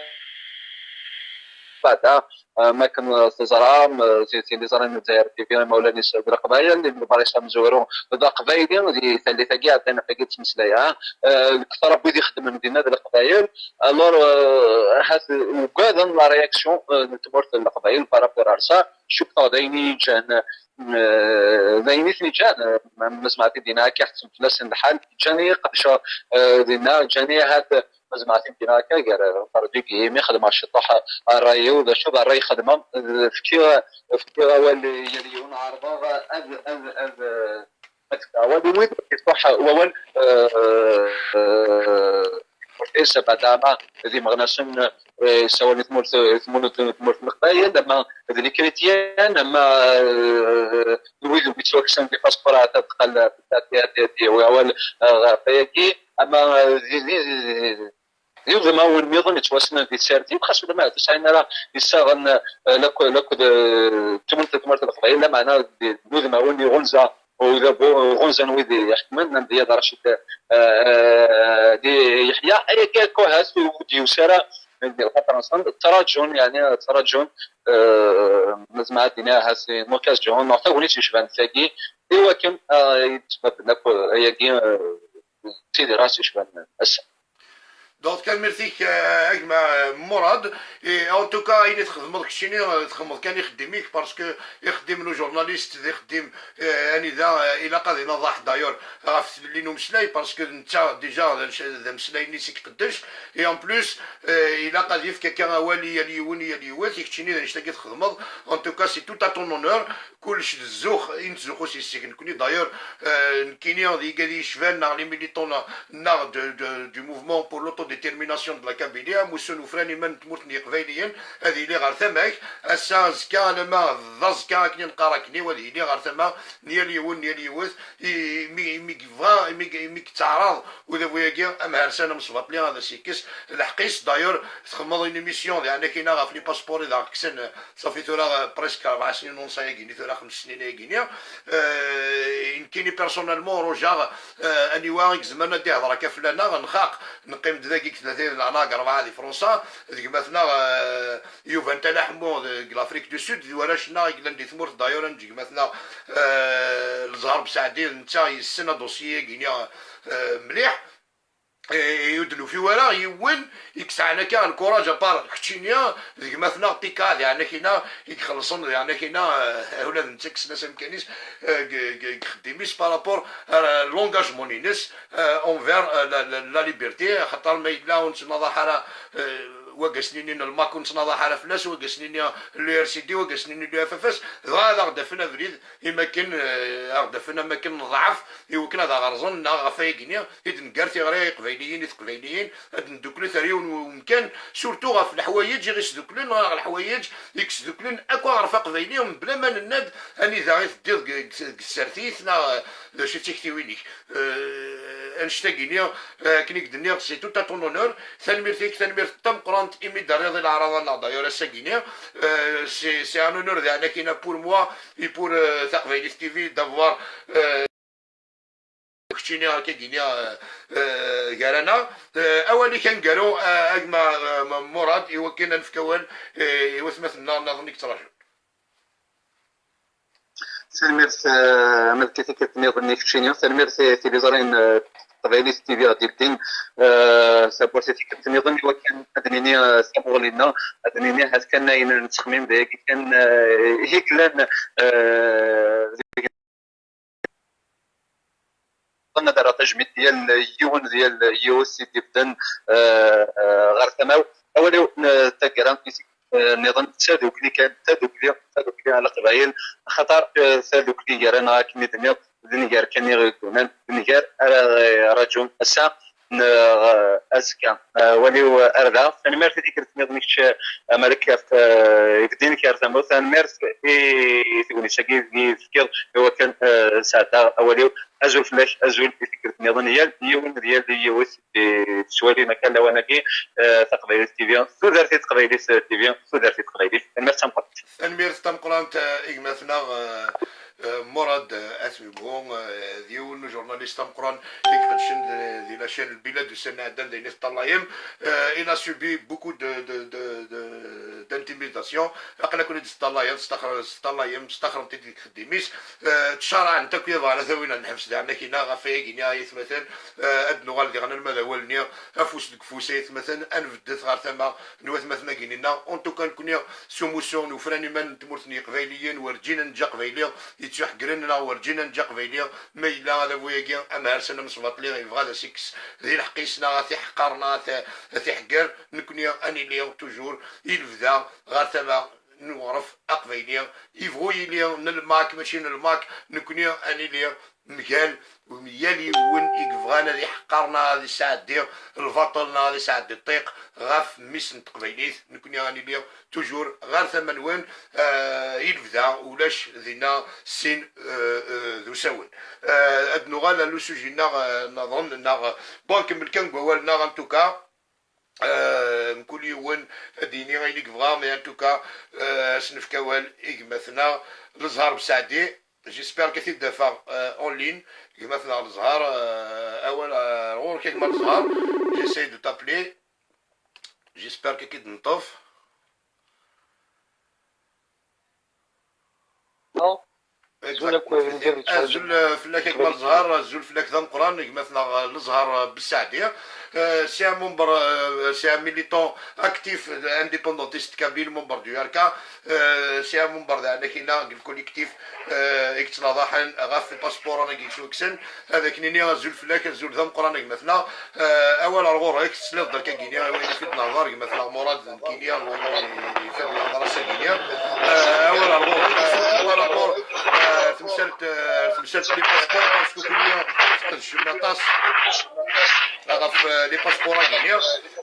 beɛda, eh, ma akken teẓram, eh, ti-, tiliẓri n Lezzayer T V, imawlan-is d Leqbayel, Ibrahim Amezwaru d Aqbayli, di tallit-agi iɛeddan ɣef wagi ttmeslayeɣ, eh, lekter n wid ixeddmen dinna d Leqbayel, alors, eh, ahat ugaden la réaction, eh, n tmurt n Leqbayel par rapport ar ça, cukkeɣ d ayen i yi-ǧǧan, eh, d ayen i ten-iǧǧan, eh, ma, ma zemreɣ ad d-iniɣ akka, ḥettmen fell-asen lḥal, ǧǧan-iyi qedceɣ, eh, dinna, ǧǧan-iyi ahat, ma zemreɣ ad d-iniɣ akka, gar, eh, par deux guillemets, xedmeɣ ciṭuḥ, eh, ṛṛay-iw, d acu d ṛṛay i xedmeɣ, eh, fkiɣ, fkiɣ awal i yal yiwen, ɛerḍeɣ ad, ad, ad, eh, ad fkeɣ awal i wid iṣuḥ wawal, eh, eh, eh, Is beɛda ama d imeɣnasen, eh, yessawalen i tmurt, tmurt, tmurt n Leqbayel, ama d les chrétiens, ama, eh, d wid umi yettwakksen les passeports, ahat ad teqqal, ad, ad, ad yawi awal, eh, ɣef wayagi, ama, eh, d, d, d, d udmawen nniḍen yettwassnen di tsertit, xas ulamma ur sɛin ara issaɣen, eh, lakk-, lakked, eh, tmurt, tmurt n Leqbayel, lameɛna d, d udmawen iɣunza udabu, ɣunzan wid iḥekmen, am Diyad Racid, eh, eh, di Yeḥya, ayagi akk ahat ur d-yusi ara di lxaṭer-nsen, ttraǧun, yeɛni ttraǧun, eh, ma zemreɣ ad d-iniɣ ahat une occasion, neɣ tagnit yecban tagi, i wakken, eh, ad d-sbabben akk ayagi, eh, d tiliɣri yecban ass-a. Donc, tanemmirt-ik, eh, a gma, eh, Murad. Et en tout cas, ayen i txedmeḍ keččini, eh, txedmeḍ kan ixeddim-ik, parce que ixeddim n ujournaliste d ixeddim, eh, anida, eh, ilaq ad inaḍaḥ, d'ailleurs, ɣef tlelli n umeslay, parce que netta, déjà, d anc-, d ameslay-nni i s-iqeddec. Et en plus, eh, ilaq ad yefk akka awal i yal yiwen, i yal yiwet, i keččini d annect-agi txedmeḍ. En tout cas, c'est tout à ton honneur. Kullec d zzux i nettzuxxu s yes-k nekkni. D'ailleurs, euh, nekkini d igad i yecban neɣ les militants neɣ, neɣ de, de, du mouvement pour l'autodétermination de la Kabylie, amussu n ufran iman n tmurt n Yiqbayliyen, ad yili ɣer tama-k. Ass-a, azekka, alamma d azekka akken i neqqar akkenni, ad yili ɣer tama n yal yiwen, n yal yiwet, i, mi, mi yebɣa, mi, mi yettaɛraḍ udabu-agi amharsan amesbaṭli ad as-yekkes lḥeqq-is. D'ailleurs, txedmeḍ une émission di ɛnakina ɣef les passeports i d aɣ-kksen, eh, ṣafi tura, eh, presque rebɛa snin unṣa-agi-ni, tura xems snin-agi-ni. Eh, nekkini personnellement rujaɣ, eh, aniwa i izemren ad d-ihder akka fell-aneɣ, nxaq, neqqim-d dagi deg tlatin n leɛnaq, rebɛa di Fransa, d gma-tneɣ, eh, Yuba n Tala Ḥemmu deg l'Afrique du Sud, d warrac-nneɣ i yellan di tmurt, d'ailleurs, n gma-tneɣ, eh, Lezhar Besaɛdi, netta yessen adossier-agi-ni, eh, mliḥ. Eh, ur d-nufi wara yiwen i yesɛan akka lkuraj, apart keččini, d gma-tneɣ Pika, di ɛnakina, i ixellṣen, di ɛnakina, eh, ula d netta kksen-as amkan-is, eh, deg, deg, deg uxeddim-is par rapport ar, eh, l'engagement-ines, eh, envers, eh, la, la, la liberté, axaṭer ma yella ur nettnaḍaḥ ara, eh, wag a s-nini n lmak ur nettnaḍaḥ ara fell-as, wag a s-nini n l'U R C D, wag a s-nini n l'U F F S, dɣa ad aɣ-d-afen abrid, imakken, eh, ad aɣ-d-afen amakken neḍɛef, iwakken ad aɣ-rẓen, neɣ ɣef ayagi-nni i d-neggar tiɣri i Iqbayliyen, i Teqbayliyin, ad nedduklet ar yiwen umkan, surtout ɣef leḥwayeǧ i ɣ-isduklen, neɣ leḥwayeǧ i yesduklen akk aɣref aqbayli, mebla ma nenna-d anida i teddiḍ deg, deg, deg tsertit, neɣ, eh, d acu i d tiktiwin-ik. Eh, annect-agi-nni, eh, akken i k-d-nniɣ, c'est tout à ton honneur. Tanemmirt-ik, tanemmirt tameqqrant imi d-terriḍ i leɛraḍ-nneɣ, d'ailleurs, ass-agi-nni. Eh, c'est, c'est un honneur, d aɛnak-ina pour moi et pour, eh, Taqbaylit T V d'avoir, eh, keččini akka-agi-nni, eh, eh, gar-aneɣ. Eh, awal-ik aneggaru, eh, a gma, eh, Murad, iwakken ad nefk awal, eh, i watmaten-nneɣ nniḍen i yettraǧun. Tanemmirt, eh, ma d tikkelt nniḍen i keččini. Tanemmirt i tiliẓri n, eh, Teqbaylit T V ɣ d-yeddin, eh, tawwurt i tikkelt nniḍen i wakken ad d-nini, eh, tamuɣli-nneɣ, ad d-nini ahat kan ayen nettxemmim d ayagi kan, eh, i yellan, eh, deg ad d-rreɣ tajmilt d yal yiwen d yal yiwet i d-ibdan, eh, eh, ɣer tama-w. Awal-iw n taggara i tikkelt, eh, nniḍen, d tadukli kan, tadukli, tadukli a Leqbayel, axaṭer, eh, tadukli gar-aneɣ akken i d-tenniḍ, d nnger kan i ɣ-igunan, d nnger ara, eh, rajun ass-a neɣ, eh, azekka. Eh, wali-w, eh, ar da. Tanemmirt i tikkelt nniḍen i kečč, eh, a Malek, ɣef, eh, ibeddi-inek ar tama-w. Tanemmirt i, i tegnit-agi i tefkiḍ i wakken, eh, sɛeddaɣ awal-iw. Azul fell-ak, azul i tikkelt nniḍen, yal yiwen d yal yiwet i d-yettwalin akka lawan-agi, eh, Taqbaylit T V, tudert i Teqbaylit T V, tudert i Teqbaylit. Tanemmirt tameqqrant. Tanemmirt tameqqrant, eh, i gma-tneɣ, eh, eh, Murad, eh, At Mimu, eh, d yiwen n ujurnalist ameqqran i iqeddcen di, di la chaîne Lbilad, ussan iɛeddan d ayen i teṭṭalayem. Eh, il a subi beaucoup de, de, de, de, d'intimidation. Aql-aken i d-teṭṭalayeḍ, staxren-, teṭṭalayem, staxren-t-id deg uxeddim-is. Eh, ttcaraɛen-t akk, yebɣan ad t-awin ad neḥbes daɛna kina ɣef ayagi-nni, ay atmaten. Eh, ad nuɣal diɣen alma d awal-nni, afus deg ufus, ay atmaten, ad nbeddet ɣer tama n watmaten-agi-nni. En tout cas, nekni s umussu n ufran iman n tmurt n Yiqbayliyen, werǧin ad neǧǧ Aqbayli yettuḥeggren, neɣ werǧin ad neǧǧ Aqbayli ma yella adabu-agi amharsan amesbaṭli yebɣa ad as-ikkes di lḥeqq-is, neɣ ad t-iḥeqqer, neɣ ad t-, ad t-iḥegger, nekni ad nili toujours i lebda ɣer tama n uɣref aqbayli, yebɣu yili n lmak, mačči n lmak, nekni ad nili mgal, yal yiwen i yebɣan ad iḥeqqer neɣ ad isɛeddi lbaṭel neɣ ad isɛeddi ṭṭiq ɣef mmi-s n teqbaylit, nekni ad nili toujours ɣer tama-nwen, eh, i lebda, ulac dinna sin, eh, eh, d usawen. Eh, ad nuɣal ar lusuji-nneɣ, eh, nniḍen, neɣ, bon, nkemmel kan deg wawal-nneɣ, en tout cas. Eh, mkul yiwen ad d-yini ayen i yebɣa, mais en tout cas, eh, ad s-nefk awal i gma-tneɣ Lezhar Besaɛdi. J'espère que t-id-afeɣ, eh, en ligne. Gma-tneɣ Lezhar, eh, awal, eh, ɣur-k a gma Lezhar. J'essaie de t'appeler. J'espère que k-id-neṭṭef. Azul akk, eh, azul, eh, fell-ak a gma Lezhar, azul fell-ak d ameqqran, gma-tneɣ, eh, Lezhar, eh, Besaɛdi. Eh, c'est un membre, eh, c'est un militant actif, eh, indépendantiste kabyle, membre du R K. Eh, c'est un membre daɛna kina deg le collectif, eh, i yettnaḍaḥen ɣef les passeports-agi yettwakksen. Ad ak-nini azul fell-ak, azul d ameqqran a gma-tneɣ. Eh, awal ar ɣur-k, tesliḍ-d akka gini, i wayen i d-nehḍer gma-tneɣ Murad, d nekkini, d wayen i d-nehḍer ass-agi-nni. Eh, awal ar ɣur-k, surtout par rapport, eh, temsalt, eh, temsalt les passeports, parce que kunni tqedcem aṭas ɣef, eh, les passeports-agi-nni.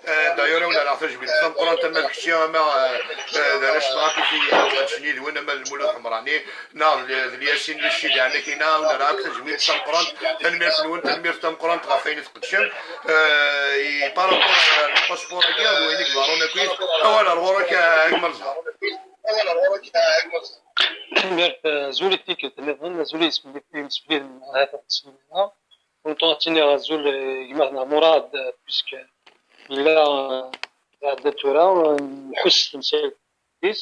Eh, d'ailleurs, awen-rreɣ tajmilt tameqqrant, ama d kečči, ama, eh, eh, d arrac n Rakifi, eh, iqeddcen yid-wen, ama d Lmulud Ḥemrani, neɣ d, d Lyasin Lacid, yeɛni kina, awen-rreɣ akk tajmilt tameqqrant. Tanemmirt-nwen, tanemmirt tameqqrant ɣef wayen i tqeddcem. Eh, i par rapport, eh, le passeport-agi, d wayen i iḍerrun akkit, awal ar ɣur-k, eh, a gma Lezhar. Tanemmirt, eh, azul i tikkelt nniḍen, azul i yimsefliden, ahat ad ttsellimeɣ. Ur neṭṭu ad ttiniɣ azul, eh, gma-tneɣ Murad, eh, puisque yella, eh, iɛedda tura, eh, nḥuss s temsalt-is,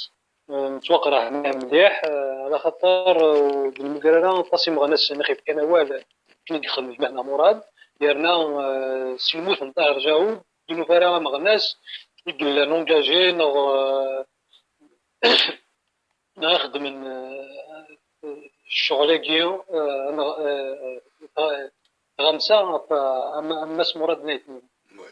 eh, nettwaqreḥ mliḥ, eh, ala xaṭer, eh, ur d-nemmuger ara aṭas imeɣnasen i ɣef kan awal, eh, akken i yexdem gma-tneɣ Murad, yerna, eh, si lmut n Ṭaher Jaoud, ur d-nufi ara ameɣnas i yellan engagé neɣ, eh, neɣ ixeddmen, eh, ccɣel-agi, eh, neɣ, eh, eh, tɣamsa ɣef, eh, am, am Mass Murad Nayt. Oui.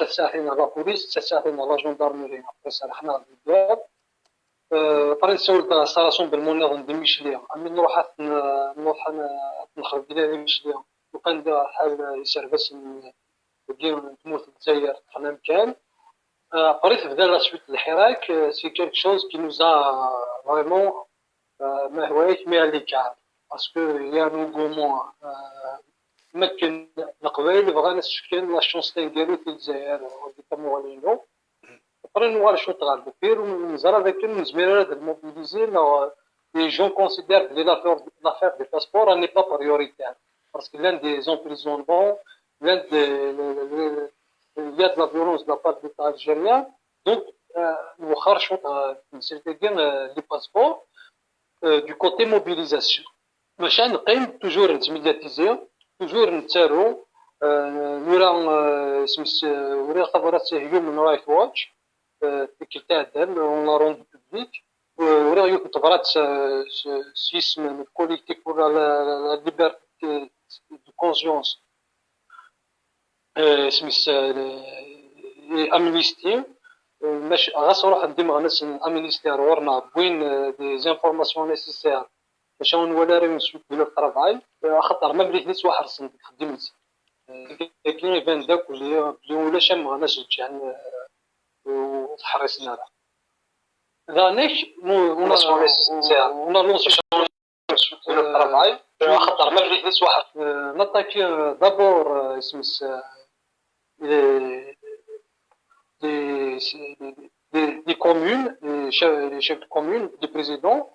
ttɛeṭṭineɣ la police, ttɛeṭṭineɣ la gendarmerie, après serḥen-aɣ-d deg yiḍ. Après nessawel-d s rassemblement nniḍen di Micli, ami nruḥ ad nexreb di Micli, lukan d lḥal iserdasen dagi n tmurt n Lezzayer ṭṭfen amkan. Après tebda la suite n lḥirak, c'est quelque chose qui nous a vraiment, ma hwayek, mis à l'écart, parce que il y a un engouement, makken Leqbayel bɣan ad s-fken la chance taneggarut i Lezzayer, wagi tamuɣli-inu. Après nuɣal cwiṭ ɣer deffir, ur neẓra d akken ur nezmir ara ad nmobiliser, neɣ les gens considèrent que l'affaire, l'affaire des passeports n'est pas prioritaire, parce que llan des emprisonnements, llan des, il y a de la violence de la part de l'État algérien. Donc, nwexxer cwiṭ ɣer temsirt-agi, les passeports, du côté mobilisation. Maca neqqim toujours nettmédiatiser, toujours nettaru. Nura, isem-is, uriɣ tabrat i Human Rights Watch tikkelt iɛeddan, on l'a rendu public. Uriɣ yiwet n tebrat s yisem n Collectif pour la Liberté de Conscience, isem-is Amnesty. Maca ɣas ruḥen-d imeɣnasen n Amnesty ar ɣur-neɣ, wwin des informations nécessaires, maca ur nwala ara une suite de leur travail, axaṭer ma mliḥ ttwaḥersen deg uxeddim-nsen. Dagi iban-d akk belli ulac ameɣnas ǧǧan ur t-ḥrisen ara. Daɣen on a lancé on attaque d'abord, isem-is, les, les, les, les communes, les chefs, les chefs de commune, les présidents,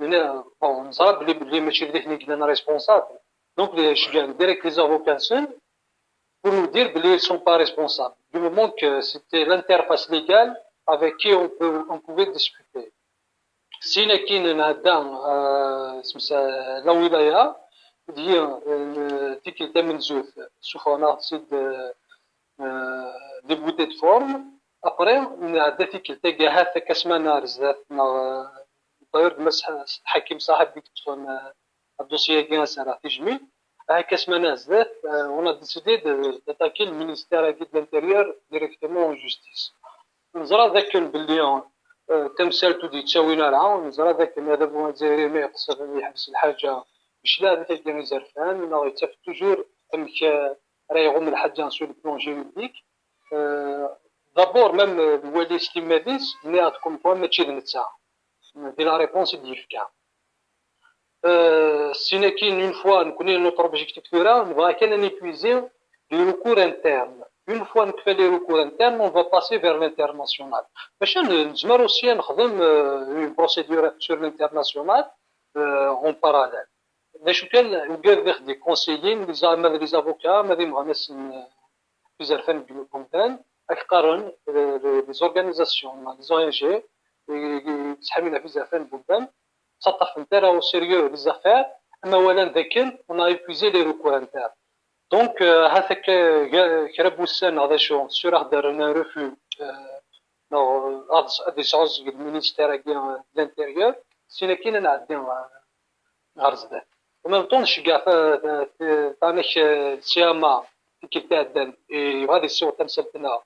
bon, neẓra belli, belli mačči d nitni i yellan responsables. Donc, les, je viens direct les avocats pour nous dire belli ils sont pas responsables. Du moment que c'était l'interface légale avec qui on peut, on pouvait discuter. Sin akin nɛedda, isem-is, la wilaya, deg tikkelt tamenzut, ssufɣen-aɣ-d-id des bouteilles de forme. Après, nɛedda tikkelt-agi, ahat akka ssmana ar zdat, neɣ, euh, d'ailleurs, d Mass Ḥakim Saḥib i yeṭṭfen, euh, adusyi-agi, ad s-rreɣ tijmilt. Ahat akka ssmana ar zdat, euh, on a décidé de, d'attaquer le ministère-agi de l'Intérieur directement en justice. Neẓra dakken belli, euh, tamsalt ur d-yettawin ara, neẓra dakken adabu azzayri ma yeqsed ad yeḥbes lḥaǧa, yecleɛ di tagi izerfan, neɣ yettaf toujours amek, euh, ara iɣum lḥaǧa sur le plan juridique. Euh, d'abord, même, euh, lwali s timmad-is, nniɣ-d comme quoi mačči d netta. Di la réponse i d-yefka. Euh, sin akin, une fois, nekkni, notre objectif tura, nebɣa kan ad n-épuiser les recours internes. Une fois nekfa les recours internes, on va passer vers l'international. Maca n-, nezmer aussi ad nexdem, euh, une procédure sur l'international, euh, en parallèle. D acu kan, ugadeɣ des conseillers, les a-, ma d les avocats, ma d imeɣnasen, euh, izerfan deg umdan, ad k-qqaren, euh, les, les organisations, les O N G, i, i yettḥamin ɣef izerfan n umdan, ttaṭṭafent ara au sérieux les affaires, ama walan dakken on a épuisé les recours internes. Donc, euh, ha-t-akka, ga-, kra n wussan neɣ d acu, sur aɣ-d-rren un refus, euh, neɣ, euh, ad, ad yesɛuẓẓeg le ministère-agi, euh, de l'Intérieur, sin akin ad nɛeddi, euh, ɣer zdat. En même temps, nceggeɛ ta-, ta-, ta-, tanek, euh, C M A, tikkelt iɛeddan, i yebɣa ad yessiweḍ tamsalt-nneɣ,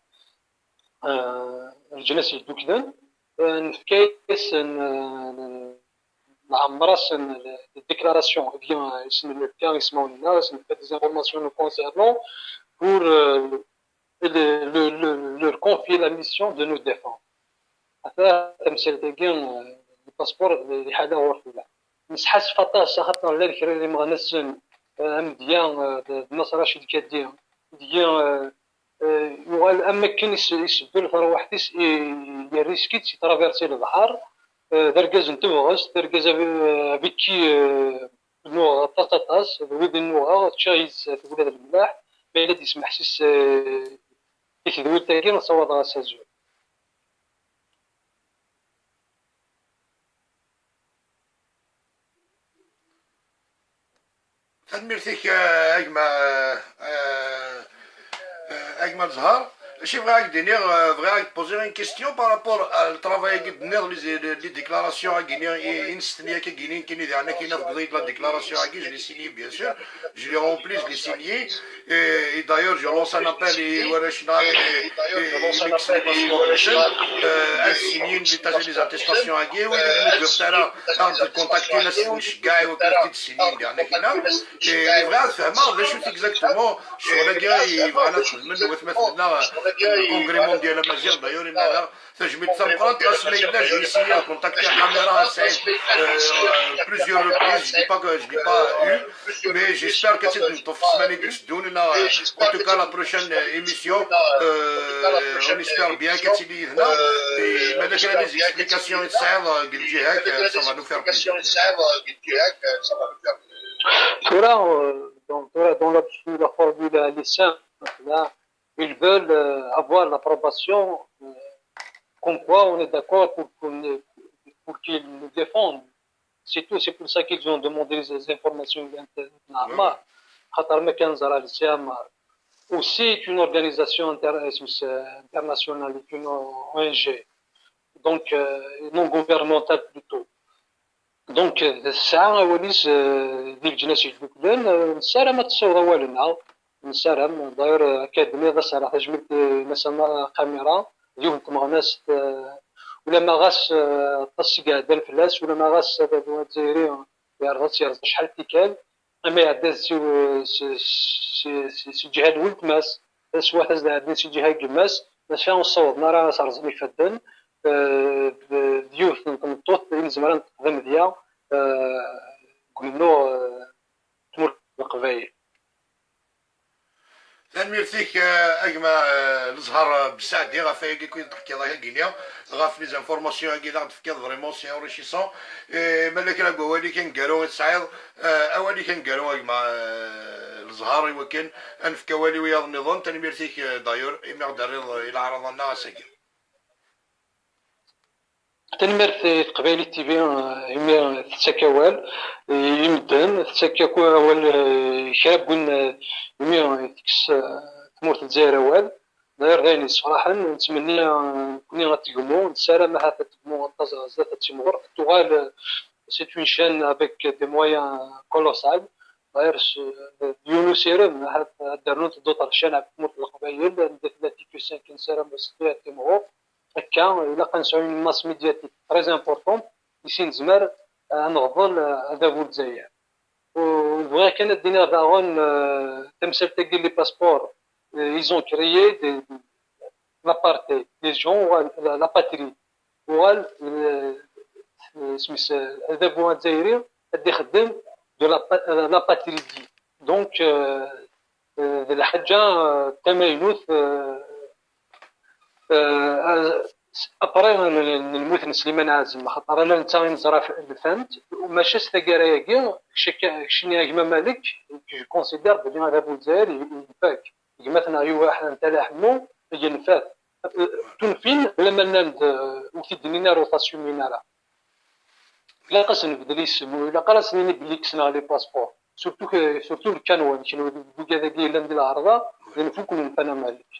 euh, Leǧnas Yedduklen, euh, nefka-yasen, euh, nɛemmer-asen la déclaration, eh bien, euh, i sen-nefka ismawen-nneɣ, i sen-nefka des informations nous concernant pour, euh, le, le, le, leur confier la mission de nous défendre. Ata tamsalt-agi, euh, le passeport, d, d ḥala ɣur fell-aɣ. Nesḥassef aṭas, axaṭer llan kra n yimeɣnasen, euh, amedya, euh, d, d Mass Racid Kaddi, deg, euh, euh, yuɣal am akken is-, isebbel tarwiḥt-is, i, yerriski-tt, yetraversi lebḥer, euh, d argaz n tebɣest, d argaz avec, euh, avec qui, euh, nuɣeɣ aṭas, aṭas, d wid i nuɣeɣ, ččiɣ yid-s tugna d lemlaḥ, ma yella d-yesmeḥsis, eh, i tedwilt-agi, ssawaḍeɣ-as azul. Tanemmirt-ik, eh, a gma, eh, eh, eh, a gma Zhar. Acu bɣiɣ ad k-d-iniɣ, euh, bɣiɣ ad k-poser une question par rapport à le travail-agi d-tenniḍ, les, les, les déclarations-agi-ni, i, i nestenni akka-agi-ni, nekkini diɣen akken tewwiḍ-iyi-d la déclaration-agi, je l'ai signé, bien sûr, je l'ai rempli, je l'ai signé, et, et d'ailleurs, je lance un appel i warrac-nneɣ, et, et, et les passeport-nsen, euh, ad signin les, les attestations-agi, wid ur d-nugiɣ ara, ad contacter, ad nceggeɛ i wakken ad t-id-sinin diɣen akken-a. Et, et bɣiɣ ad fehmeɣ d acu-t exactement ccɣel-agi i bɣan ad xedmen watmaten-nneɣ, le Congrès Mondial Amaziɣ, d'ailleurs, inna-aɣ tajmilt tameqqrant, ɣas ma yella, j'ai essayé de contacter Amir Saïd, euh, plusieurs reprises, je l'ai pas, je l'ai pas eu, mais j'espère qu'ad tt-id-neṭṭef ssmana i d-iteddun, neɣ, en tout cas, la prochaine, euh, émission, euh, on espère bien qu'ad tili yid-neɣ, et ma yella kra n les explications i tesɛiḍ, euh, deg lǧiha-k, euh, ça va nous faire plaisir. Tura, euh, donc, tura, dans la, la formule, elle est simple, là, ils veulent, euh, avoir l'approbation, euh, comme quoi on est d'accord pour, pour, pour qu'ils nous défendent. C'est tout, c'est pour ça qu'ils ont demandé les informations de l'Inter-, normal. خاطر ma كان زرع السيامة aussi, c'est une organisation inter-, euh, internationale, c'est une O N G. Donc, euh, non gouvernementale plutôt. Donc, euh, tesɛa awal-is, euh, di leǧnas yedduklen, euh, nessaram ad tessiweḍ awal-nneɣ, nessaram, d'ailleurs, euh, akka d-tenniḍ, ad as-rreɣ tajmilt i Mass Ama-, Qamira, d yiwet n tmeɣnast, euh, ulamma ɣas, euh, aṭas i iɛeddan fell-as, ulamma ɣas adabu azzayri, euh, yerẓa-tt, yerẓa acḥal n tikkal, ama iɛedda si, si, si, si, si ǧiha n weltma-s, taswiɛt ad as-d-ɛeddin si ǧiha n gma-s, maca ur ssawḍen ara ad as-rẓen ifadden, eh, d, d yiwet n tmeṭṭut i nezmer ad neṭṭef d amedya, eh, deg umennuɣ, eh, n tmurt n Leqbayel. Tanemmirt-ik, eh, a gma, eh, Lezhar, eh, Besaɛdi, ɣef wayagi i d-teḥkiḍ akk-agi-ni, ɣef les informations-agi i d aɣ-d-tefkiḍ, vraiment, c'est enrichissant. Eh, ma yella kra n wawal-ik aneggaru i tesɛiḍ, eh, awal-ik aneggaru, a gma, eh, Lezhar, i wakken ad nefk awal i wiyaḍ nniḍen. Tanemmirt-ik, eh, d'ailleurs, imi ɣ-d-terriḍ, eh, i leɛraḍa-nneɣ ass-agi. Tanemmirt i Teqbaylit T V, eh, imi tettak awal i medden, tettak akk awal, eh, kra n win, eh, imi tekkes, eh, tmurt n Lezzayer awal. Ɣer d ayen yessefraḥen, nettmenni, euh, nekkni ad tegmu, nessaram ahat ad tegmu aṭas ɣer zdat, ad timɣur, ad tuɣal, euh, c'est une chaîne avec des moyens colossaux. D'ailleurs, s-, d yiwen usirem, ahat ad d-rnunt d'autres chaînes ɣef tmurt n Leqbayel, anda tella T Q cinq, nessaram s ad timɣur. Akka, ilaq ad nesɛu une masse médiatique très importante, i s nezmer, euh, ad neɣḍel, euh, adabu n Lezzayer. U bɣiɣ kan ad d-iniɣ daɣen, euh, tamsalt-agi, les passeports, euh, ils ont créé des, l'apartheid, les gens, uɣal, la, l'apatrie, uɣal, euh, isem-is, euh, adabu azzayri ad ixeddem de la, euh, l'apatridie. Donc, euh, euh, d lḥaǧa, euh, tamaynut, euh, euh, après n, n lmut n Sliman Ɛazem, axaṭer ala netta i neẓra f-, lfant, maca s taggara-agi, kec-, keččini a gma Malek, je considère belli adabu n Lezzayer i, i ifak. Gma-tneɣ Yuba Ḥ-, Tala Ḥemmu, yenfa-t. Euh, tunfin, lamma nnan-d, euh, ur t-id-nnin ara, ur t-assumin ara. Ilaq ad s-nbeddel isem, ur ilaq ara ad s-nini belli kksen-aɣ les passeports. Surtout que, surtout le kanwan, kenwi d wigad-agi yellan di lɛerḍa, d nfuk ur nenfan a Malek.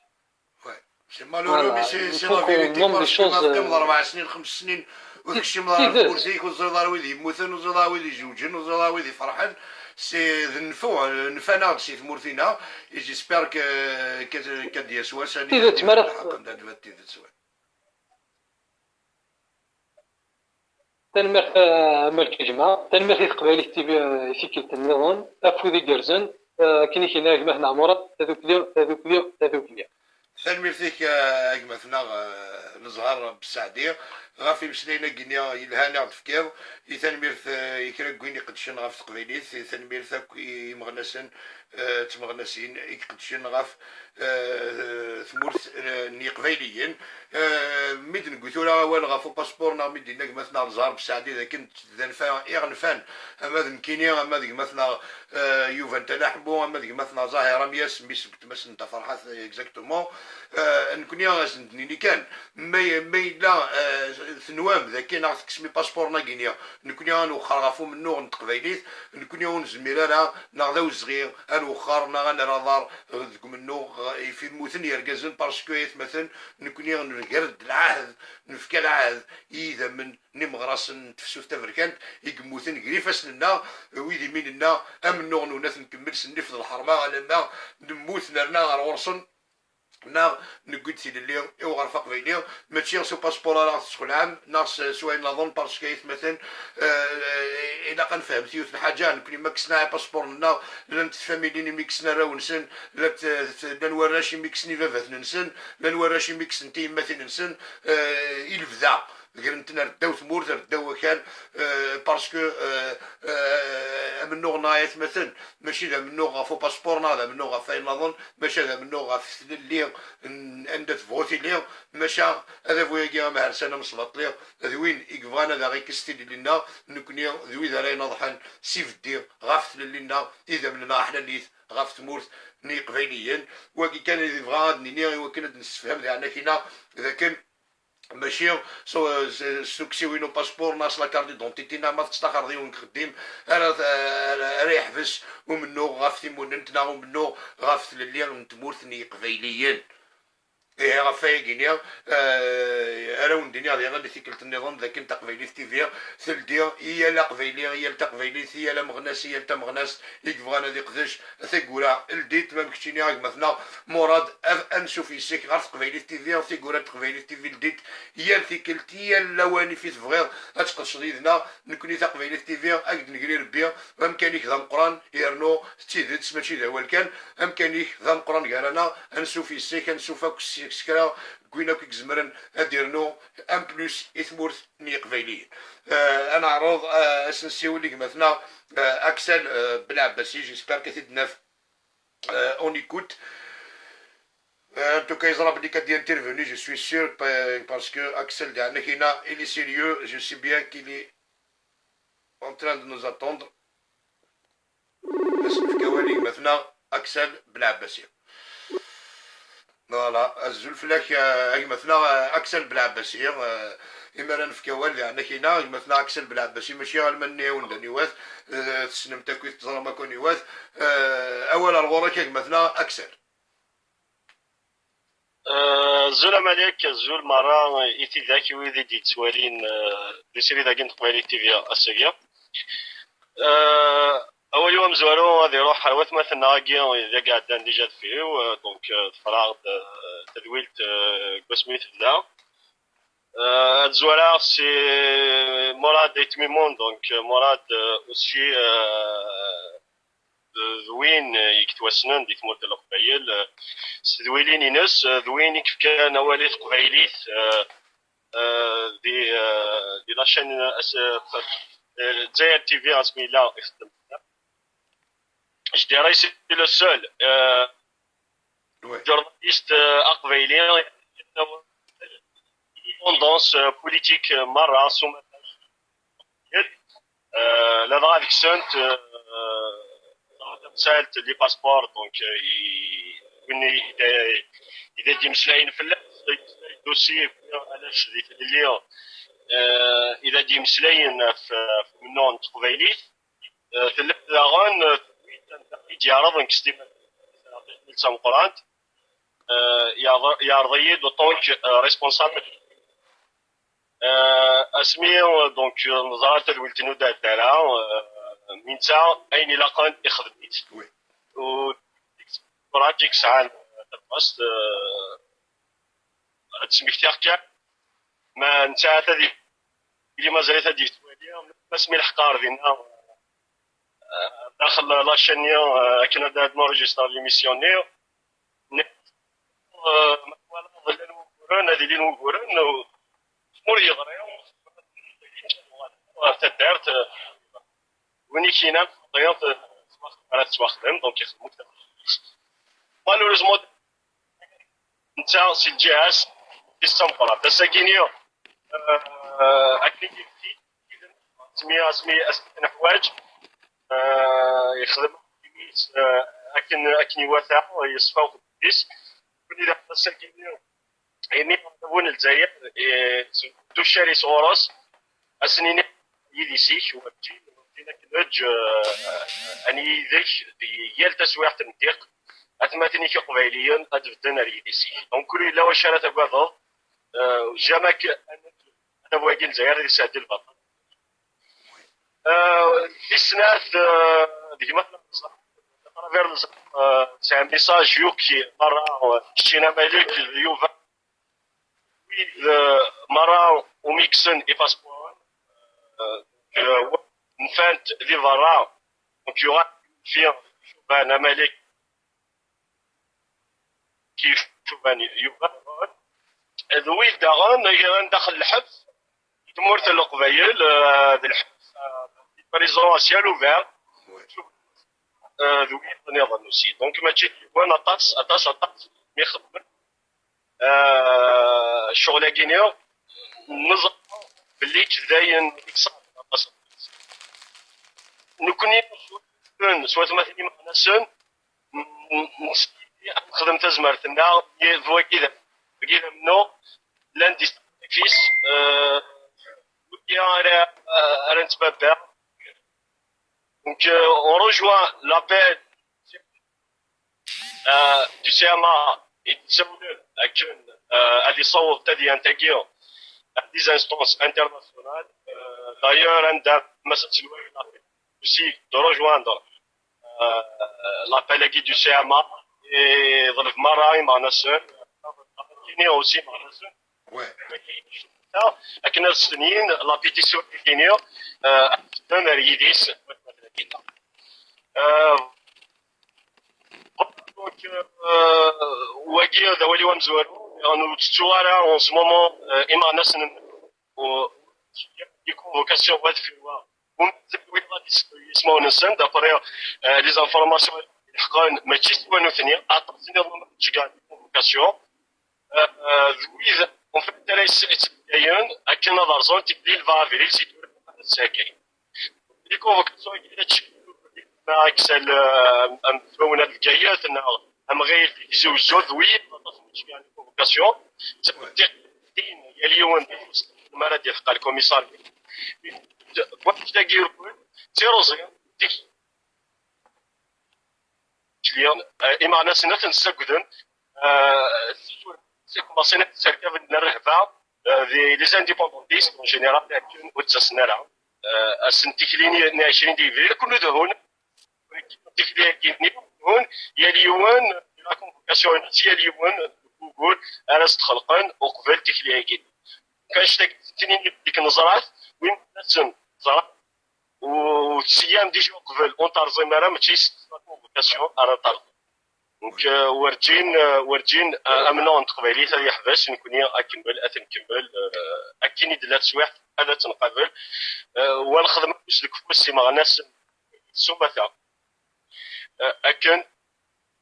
Ouais. C'est malheureux, mais c'est la vérité, parce que ma teqqimeḍ rebɛa snin, xems snin, ur tekcim ara ɣer tmurt-ik, ur teẓriḍ ara wid yemmuten, ur teẓriḍ ara wid izewǧen, ur teẓriḍ ara wid iferḥen. C'est d nnfu, nfan-aɣ-d si tmurt-ina, et j'espère que, que, que ad d-yas wass ad nini tidet, ma ara lḥeqq, anda d tidet, ouais. Tanemmirt, eh, a Malek a gma. Tanemmirt i Teqbaylit T V, eh, i tikkelt nniḍen. Afud igerrzen, eh, akken i k-yenna gma-tneɣ Murad, tadukli, tadukli, tadukli. Tanemmirt-ik, eh, a gma-tneɣ, eh, Neẓhar Besaɛdi, ɣef imeslayen-agi-nni yelhan i ɣ-d-tefkiḍ. I tanemmirt, eh, i kra n win iqeddcen ɣef teqbaylit, i tanemmirt akk i imeɣnasen, eh, d tmeɣnasin i iqeddcen ɣef eh, tmurt, eh, n Yiqbayliyen. Eh, mi d-neggi tura awal ɣef upaspur neɣ mi d-yenna gma-tneɣ Neẓhar Besaɛdi d akken d anfa i ɣ-nfan, ama d nekkini, ama d gma-tneɣ, eh, Yuba n Tala Ḥemmu, ama d gma-tneɣ Zahir Amyas, mmi-s n gma-s n Dda Ferḥat, exactement. Eh, nekkni ad sen-d-nini kan, ma, ma yella, eh, tenwam d akken ad ɣ-tekksem ipaspurn-agi-nni, nekkni ad nwexxer ɣef umennuɣ n teqbaylit, nekkni ur nezmir ara, neɣ d awezɣi ad nwexxer, neɣ ad nerr aḍar deg umennuɣ i f-, immuten yergazen, parce que, aytmaten, nekkni nger-d lɛahd, nefka lɛahd i yidammen n imeɣrasen n tefsut taberkant i yemmuten gar ifassen-nneɣ, wid imi nenna amennuɣ-nwen ad t-nkemmel s nnif d lḥerma, alamma nemmut nerna ɣer ɣur-sen, neɣ newwi-d tilelli i uɣref aqbayli, mačči s upaspur ara ɣ-tesxelɛem, neɣ s, s wayen nniḍen, parce que, aytmaten, eh, ilaq ad nefhem yiwet n lḥaǧa, nekkni ma kksen-aɣ ipaspurn-nneɣ, llant tfamilin imi kksen arraw-nsen, llant, eh, llan warrac imi kksen ibabaten-nsen, llan warrac imi kksen tiyemmatin-nsen, eh, i lebda. Gren-ten ar ddaw tmurt, ar ddaw wakal, eh, parce que, eh, eh, amennuɣ-nneɣ, aytmaten, mačči d amennuɣ ɣef upaspur neɣ d amennuɣ ɣef wayen nniḍen, maca d amennuɣ ɣef tlelli n anda tebɣu tili, maca adabu-agi amaharsan amesbaṭli d win i yebɣan ad aɣ-ikkes tilelli-nneɣ, nekkni d wid ara ineḍḥen s ibeddi ɣef tlelli-nneɣ, idammen-nneɣ ḥlalit ɣef tmurt n Yiqbayliyen. Wagi kan i bɣiɣ ad d-nini i wakken ad d-nessefhem di ɛnakina d akken mačči s, s, s tuksiwin upaspur neɣ s la carte d'identité neɣ ma tettlaxreḍ yiwen n uxeddim ara, ara, ara yeḥbes umennuɣ ɣef timunent neɣ umennuɣ ɣef tlelli n tmurt n Yiqbayliyen. Ihi ɣef wayagi-nni, eh, ara wen-d-iniɣ diɣen i tikkelt nniḍen d akken Taqbaylit T V teldi i yal aqbayli, i yal taqbaylit, i yal ameɣnas, i yal tameɣnast i yebɣan ad iqdec tagura ldit, ma keččini a gma-tneɣ Murad, a-, ansuf yes-k ɣer Teqbaylit T V, tigura n Teqbaylit T V ldit yal tikkelt, yal lawan i fi tebɣiḍ ad tqedceḍ yid-neɣ, nekkni Taqbaylit T V, ad k-d-negri Rebbi, amkan-ik d ameqqran, yernu d tidet, mačči d awal kan, amkan-ik d ameqqran gar-aneɣ, ansuf yes-k, ansuf akk s, s kra n win akk i izemren ad d-irnu en plus i tmurt n Yiqbayliyen. Eh, ad neɛreḍ, eh, ad s-nessiwel i gma-tneɣ, eh, Axel, eh, Belɛebbasi, j'espère que t-id-naf, eh, on écoute. Eh, en tout cas, yeẓra belli qu'ad d-intervenu, je suis sûr, pa-, parce que Axel, d ɛnakina, il est sérieux, je sais bien qu'il est en train de nous attendre. Ad s-nefk awal i gma-tneɣ Axel Belɛebbasi. Voilà, azul fell-ak, eh, a gma-tneɣ, eh, Axel Belɛebbasi, eh, imi ara nefk awal di ɛnakina, a gma-tneɣ Axel Belɛebbasi, mačči alma nniɣ-awen-d aniwa-t, eh, tessnem-t akk, teẓram akk aniwa-t, eh, awal ar ɣur-k a gma-tneɣ Axel. Eh, azul a Malik, azul merra i tidak i wid i d-yettwalin, eh, di srid-agi n Teqbaylit T V ass-agi. Eh, awal-iw amezwaru ad iruḥ ar watmaten-nneɣ-agi i d iɛeddan déjà deffir-iw, eh, donc, eh, ḍefreɣ-d, eh, tadwilt, eh, deg wasmi tebda. Eh, ad zwareɣ si Murad Ayt Mimun, donc, eh, Murad, eh, aussi, eh, d, d win, eh, i yettwassnen di tmurt n Leqbayel, eh, s tedwilin-ines, eh, d win i yefkan awal i teqbaylit, eh, eh, di, eh, di la chaîne, eh, eh, Dzayer T V, asmi yella ixeddem. Je dirais c'est le seul, eh, Ouais. journaliste, eh, aqbayli, tendance, eh, politique, eh, merra, s umata. Euh, ladɣa deg-sent, euh, tamsalt, les passeports, donc, euh, i, win i, i, i d-yemmeslayen fell-as, dossier, alac di tlelli, euh, i d-yemmeslayen ɣef, ɣef umennuɣ n teqbaylit. Euh, tella daɣen, euh, i d-yeɛreḍ nekk s timmad d tameqqrant, euh, yeɛreḍ-iyi-d en tant que, euh, responsable. Euh, asmi, euh, donc, euh, neẓra tadwilt-inu d-ɛedda ara, euh, mi netta ayen ilaqen ixdem-it. Oui. U tura i yesɛan tabɣest, euh, ad d-smektiɣ kan, ma netta ata di, di mazal-it ad yettwali, asmi leḥqeɣ dinna, euh, daxel la chaîne-nni, euh, akken ad, ad nregister l'émission-nni. Euh, ma twalaḍ llan wuguren, ad ilin wuguren, u, ur yeɣri, ɣer taddart, euh, win i k-inan xeṭṭiḍ, euh, ara tettwaxdem, donc ixdem akk. Malheureusement, netta si lǧiha-s, d tameqqrant. Ass-agi-ni, euh, akken i d-yefti, asmi, asmi, asmi neḥwaǧ, euh, yexdem, euh, akken, akken iwata, yeṣfa uxeddim-is. Win i d ass-agi-ni, imi adabu n Lezzayer, eh, tuccar-is ɣur-s, ad sen-iniɣ yidis-ik, werǧin, werǧin ad k-neǧǧ, eh, ad nili yid-k di yal taswiɛt n ddiq, atmaten-ik iqbayliyen ad bedden ar yidis-ik. Donc, ur yella wacu ara tagadeḍ, eh, jamais ad neǧǧ adabu-agi n Lezzayer ad yesɛeddi lbaṭel. Euh, tis snat, euh, d gma à travers le, euh, c'est un message yuki merra, euh, keččina Malik d Yuba, wid, euh, merra umi kksen ipaspuren, euh, euh, nfant di berra, donc yuɣal fi Cuban a Malik, kif Cuban yuɣal, d wid daɣen i yerran daxel lḥebs, tmurt n Leqbayel, euh, d lḥebs, euh, prison à ciel ouvert. Euh, d wid nniḍen aussi. Donc, mačči d yiwen, aṭas, aṭas, aṭas mi xedmen, euh, ccɣel-agi-ni, neẓra belli d ayen i yeṣɛeb aṭas, aṭas. Nekkni, s watmaten imeɣnasen, n-, n-, nexdem tazmert-nneɣ, d wagi d, wagi d amennuɣ, llan di tfis, euh, wagi ara, euh, ara nettbabba. Donc, euh, on rejoint l'appel, euh, du C M A et du C O D akken, euh, ad yessaweḍ tadyant-agi à des instances internationales. Euh, d'ailleurs, anda ma s-, aussi de rejoindre, euh, l'appel-agi du C M A et ḍleb merra imeɣnasen, aussi imeɣnasen, Ouais. akken ad stenyin la pétition-agi-ni, euh, ad tedden ar yidis. Euh, donc, euh, wagi d awal-iw amezwaru, ur tettuɣ ara en ce moment, euh, imeɣnasen n, u, des convocations wa deffir wa. Ur nettewwi ara ismawen-nsen, d'après, euh, les informations i leḥqen, mačči s wa nutni, aṭas nniḍen ttceggɛen des convocations. Euh, euh, d wid, en fait, ara yesseɛyayen akken ad rẓen tikli lva abrid si tura ad sakay. Les convocations-agi, ma aksal, euh, am, am Tawna n Bgayet, neɣ amɣil di Tizi Uzzu, d wid, aṭas n ttceggɛen les convocations. Ttafeɣ-d tiqsiṭin, yal yiwen d afus, mi ara d-ilḥeq ɣer lkumiṣar. Waqt-agi irkul, d tiruẓi, dik, euh, imeɣnasen ad ten-ssagden, euh, Commencé ad tterkaben n rrehba, euh, di les indépendantistes en général, akken ur ttasen ara. Euh, ass n tikli n ɛecrin di yebrir, akken udhun, tikli-agi-nni, udhun, yal yiwen, la convocation-ines, yal yiwen, deg wugur ara s-d-xelqen uqbel tikli-agi. Kan cctagi ttinin deg neẓrat, win asen ẓrat, u siyam déjà uqbel, ur terẓim ara, mačči s la convocation ara terẓim. Donc, euh, werǧin, euh, werǧin, euh, amnaɣ n teqbaylit ad yeḥbes, nekkni ad nkemmel, ad t-nkemmel, euh, akken i d-tella teswiɛt, ad tt-nqabel, euh, wa nexdem afus deg ufus, imeɣnasen s umata. Euh, akken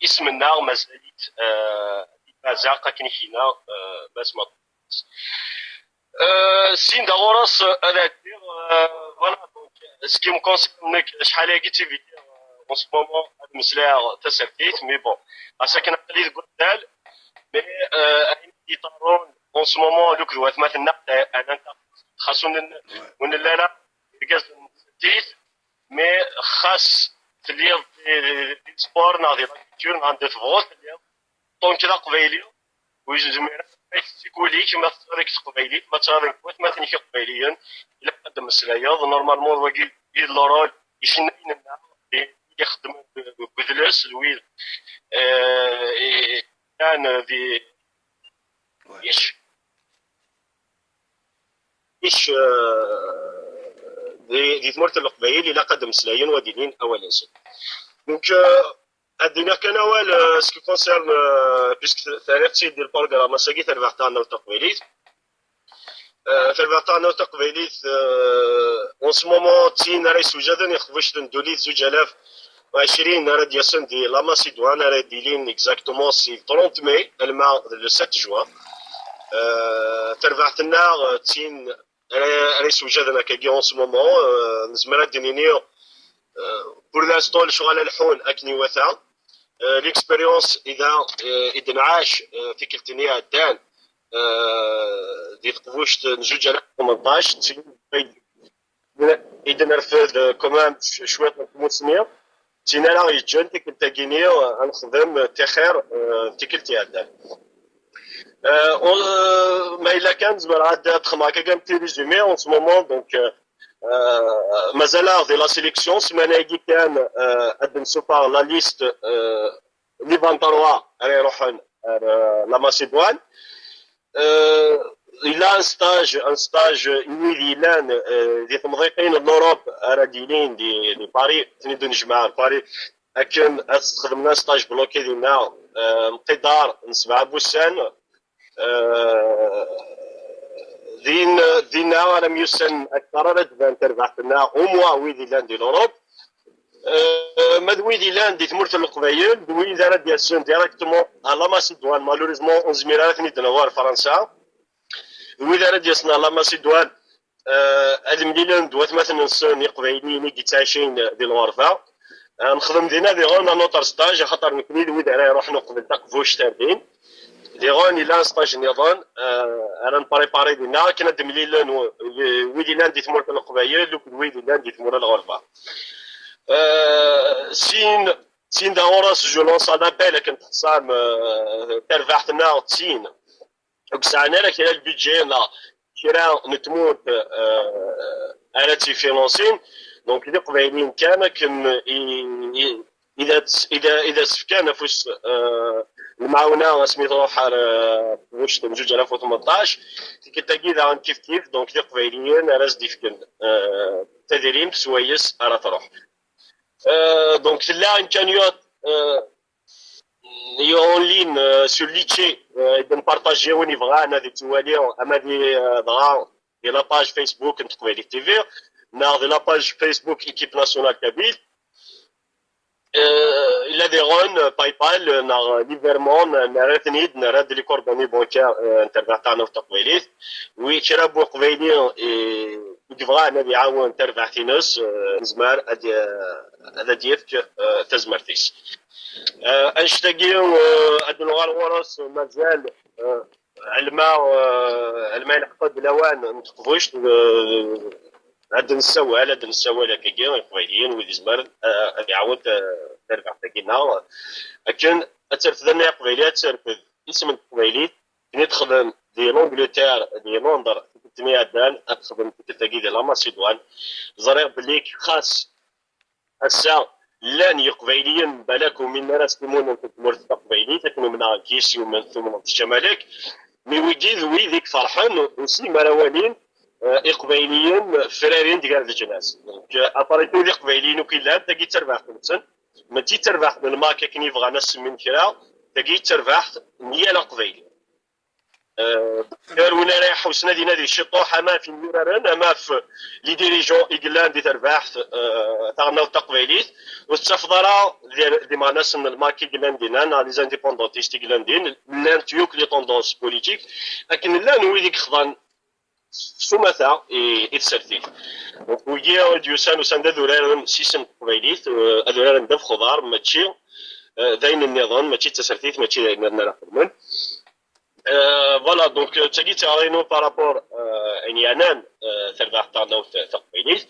isem-nneɣ mazal-it, euh, d imaziɣ, akken i k-yenna, euh, Mass Maṭi. Euh, syin da ɣur-s, euh, ad ɛeddiɣ, euh, voilà, donc, ce qui me concerne, nekk, acḥal-agi d tividi, euh, en ce moment, ad mmeslayeɣ tasertit, mais bon, ɣas akken aql-i deg waddal, mais, euh, ayen i d-iḍerrun en ce moment, lukd watmaten-nneɣ, euh, xas ur n-, ur nelli ara irgazen n tsertit, mais xas telliḍ di, di, di sport neɣ di la culture neɣ anda tebɣuḍ telliḍ, tant que d aqbayli, ur yezmir ara ad yessikul-ik ma tettɣaḍ deg teqbaylit, ma tettɣaḍ deg watmaten-ik iqbayliyen, ilaq ad d-mmeslayeḍ. Normalement, d wagi i d le rôle icennayen-nneɣ, d wid ixeddmen deg udles, d wid, euh, i, llan di, ic, ic, euh, di, di tmurt n Leqbayel, ilaq ad d-mmeslayen, u ad ilin awal-nsen. Donc, euh, ad d-iniɣ kan awal, euh, ce qui concerne, euh, puisque terriḍ-tt-id di lprogramme ass-agi, tarbaɛt taɣelnawt taqbaylit. Euh, tarbaɛt taɣelnawt taqbaylit, euh, en ce moment, d tin ara yessewjaden i teqbuct n ddunit zuǧ alaf u ɛecrin ara d-yasen di la Macédoine, ara d-ilin exactement si le trente mai, alma d le sept juin. Euh, tarbaɛt-nneɣ, euh, d tin ara, ara yessewjaden akkagi en ce moment, euh, nezmer ad d-nini, euh, pour l'instant, lecɣal ad lḥun akken iwata. Euh, l'expérience i d, euh, i d-nɛac, euh, tikkelt-nni iɛeddan, euh, di teqbuct n zuǧ alaf u tmenṭac, d tin i d-nerfed, euh, quand même, c-, cwiṭ n tmussni, d tin ara yeǧǧen tikkelt-agi-nni, euh, ad nexdem, euh, tixir, euh, tikkelt iɛeddan. Euh, on, euh, ma yella kan, zemreɣ ad, ad xedmeɣ kan un petit résumé en ce moment, donc, euh, euh, mazal-aɣ di la sélection, ssmana-agi kan, euh, ad d-nsuffeɣ la liste, euh, n les vingt-trois ara iruḥen ar, euh, la Macédoine. Euh, yella un stage, un stage i wid yellan, euh, di temḍiqin n l'Europe ara d-ilin di, di Paris, ten-id-nejmeɛ ar Paris, akken ad xedmen un stage bloqué dinna, euh, mqidar n sebɛa n wussan. Euh, din, dinna ara myussan akteṛ ara d-tban terbaɛt-nneɣ, au moins wid yellan di l'Europe. Euh, ma d wid yellan di tmurt n Leqbayel, d wid ara d-yasen directement à la Macédoine, malheureusement, ur nezmir ara ad ten-id-nawi ar Fransa. D wid ara d-yasen à la Macédoine, euh, ad mlilen d watmaten-nsen iqbayliyen i yettɛicin di lɣerba. Euh, nexdem dinna diɣen un autre stage, axaṭer nekni d wid ara iruḥen uqbel taqbuct ar din. Diɣen yella un stage nniḍen, euh, ara nprépari dinna, akken ad d-mlilen w-, wid yellan di tmurt n Leqbayel, akked wid yellan di tmura n lɣerba. Euh, sin, sin da ɣur-s, je lance un appel, akken teḥṣam, euh, tarbaɛt-nneɣ d tin ur yesɛan ara kra n budget neɣ kra n tmurt, euh, ara tt-ifinansin. Donc, d iqbayliyen kan akken i, i, i d as-, i d a-, i d as-fkan afus, euh, lemɛawna asmi truḥ ar, euh, tquct n zuǧ alaf u tmenṭac. Tikkelt-agi daɣen kif kif, donc d iqbayliyen ara s-d-ifken, euh, tadrimt swayes ara truḥ. Euh, donc, tella une cagnotte, euh, en ligne, euh, sur Litchi, euh, i d-npartaji win yebɣan ad ittwali, ama di, euh, dɣa di la page Facebook n Teqbaylit T V, neɣ di la page Facebook Équipe Nationale Kabyle. Euh, yella diɣen, euh, PayPal, euh, neɣ, euh, les virements, euh, nerra-ten-id, nerra-d les coordonnées bancaires, euh, n terbaɛt taɣelnawt taqbaylit. Wi kra n uqbayli, euh, i yebɣan ad iɛawen tarbaɛt-ines, euh, nezmer ad, euh, ad d-yefk, euh, tazmert-is. Euh, annect-agi, euh, ad nuɣal ɣur-s mazal, euh, alma, euh, alma ileḥq-d lawan n teqbuct, euh, ad nessawal, ad nessawal akkagi i Iqbayliyen, wid izemren, euh, ad iɛawen ta-, tarbaɛt-agi-nneɣ. Akken ad terfed anay aqbayli, ad terfed isem n teqbaylit, Akken i texdem di l'Angleterre, di Londres, tikkelt-nni iɛeddan, ad texdem tikkelt-agi di la Macédoine. Ẓriɣ belli xas ass-a llan Yeqbayliyen balak umin ara s-timunent n tmurt taqbaylit, akken umneɣ gis yumen tumneḍ kečč a Malek, mi wigi d wid i iferḥen aussi mi ara walin, eh, Iqbayliyen frarin-d gar leǧnas. Donc, eh, après tout, d Iqbayliyen akk i llan, tagi d tarbaɛt-nsen, mačči d tarbaɛt n lmak akken i bɣan ad semmin kra, tagi d tarbaɛt n yal Aqbayli. Eh, ar win ara iḥewsen ad inadi ciṭuḥ, ama ɣef yimyuraren, ama ɣef les dirigeants i yellan di terbaɛt, eh, taɣelnawt taqbaylit, ur tettafeḍ ara di, di meɣnas n lmak i yellan dinna, neɣ les indépendantistes i yellan din, llant yakk les tendances politiques, akken llan wid i yexḍan s umata i, i tsertit. Donc, wigi i d-yusan, usan-d ad uraren s yisem n teqbaylit, eh, ad uraren ddabex uḍar, mačči, eh, d ayen nniḍen, mačči d tasertit, mačči d ayen nniḍen ara xedmen. Euh, voilà, donc, euh, d tagi d taɣri-inu par rapport, euh, ayen yeɛnan, euh, tarbaɛt taɣelnawt taqbaylit.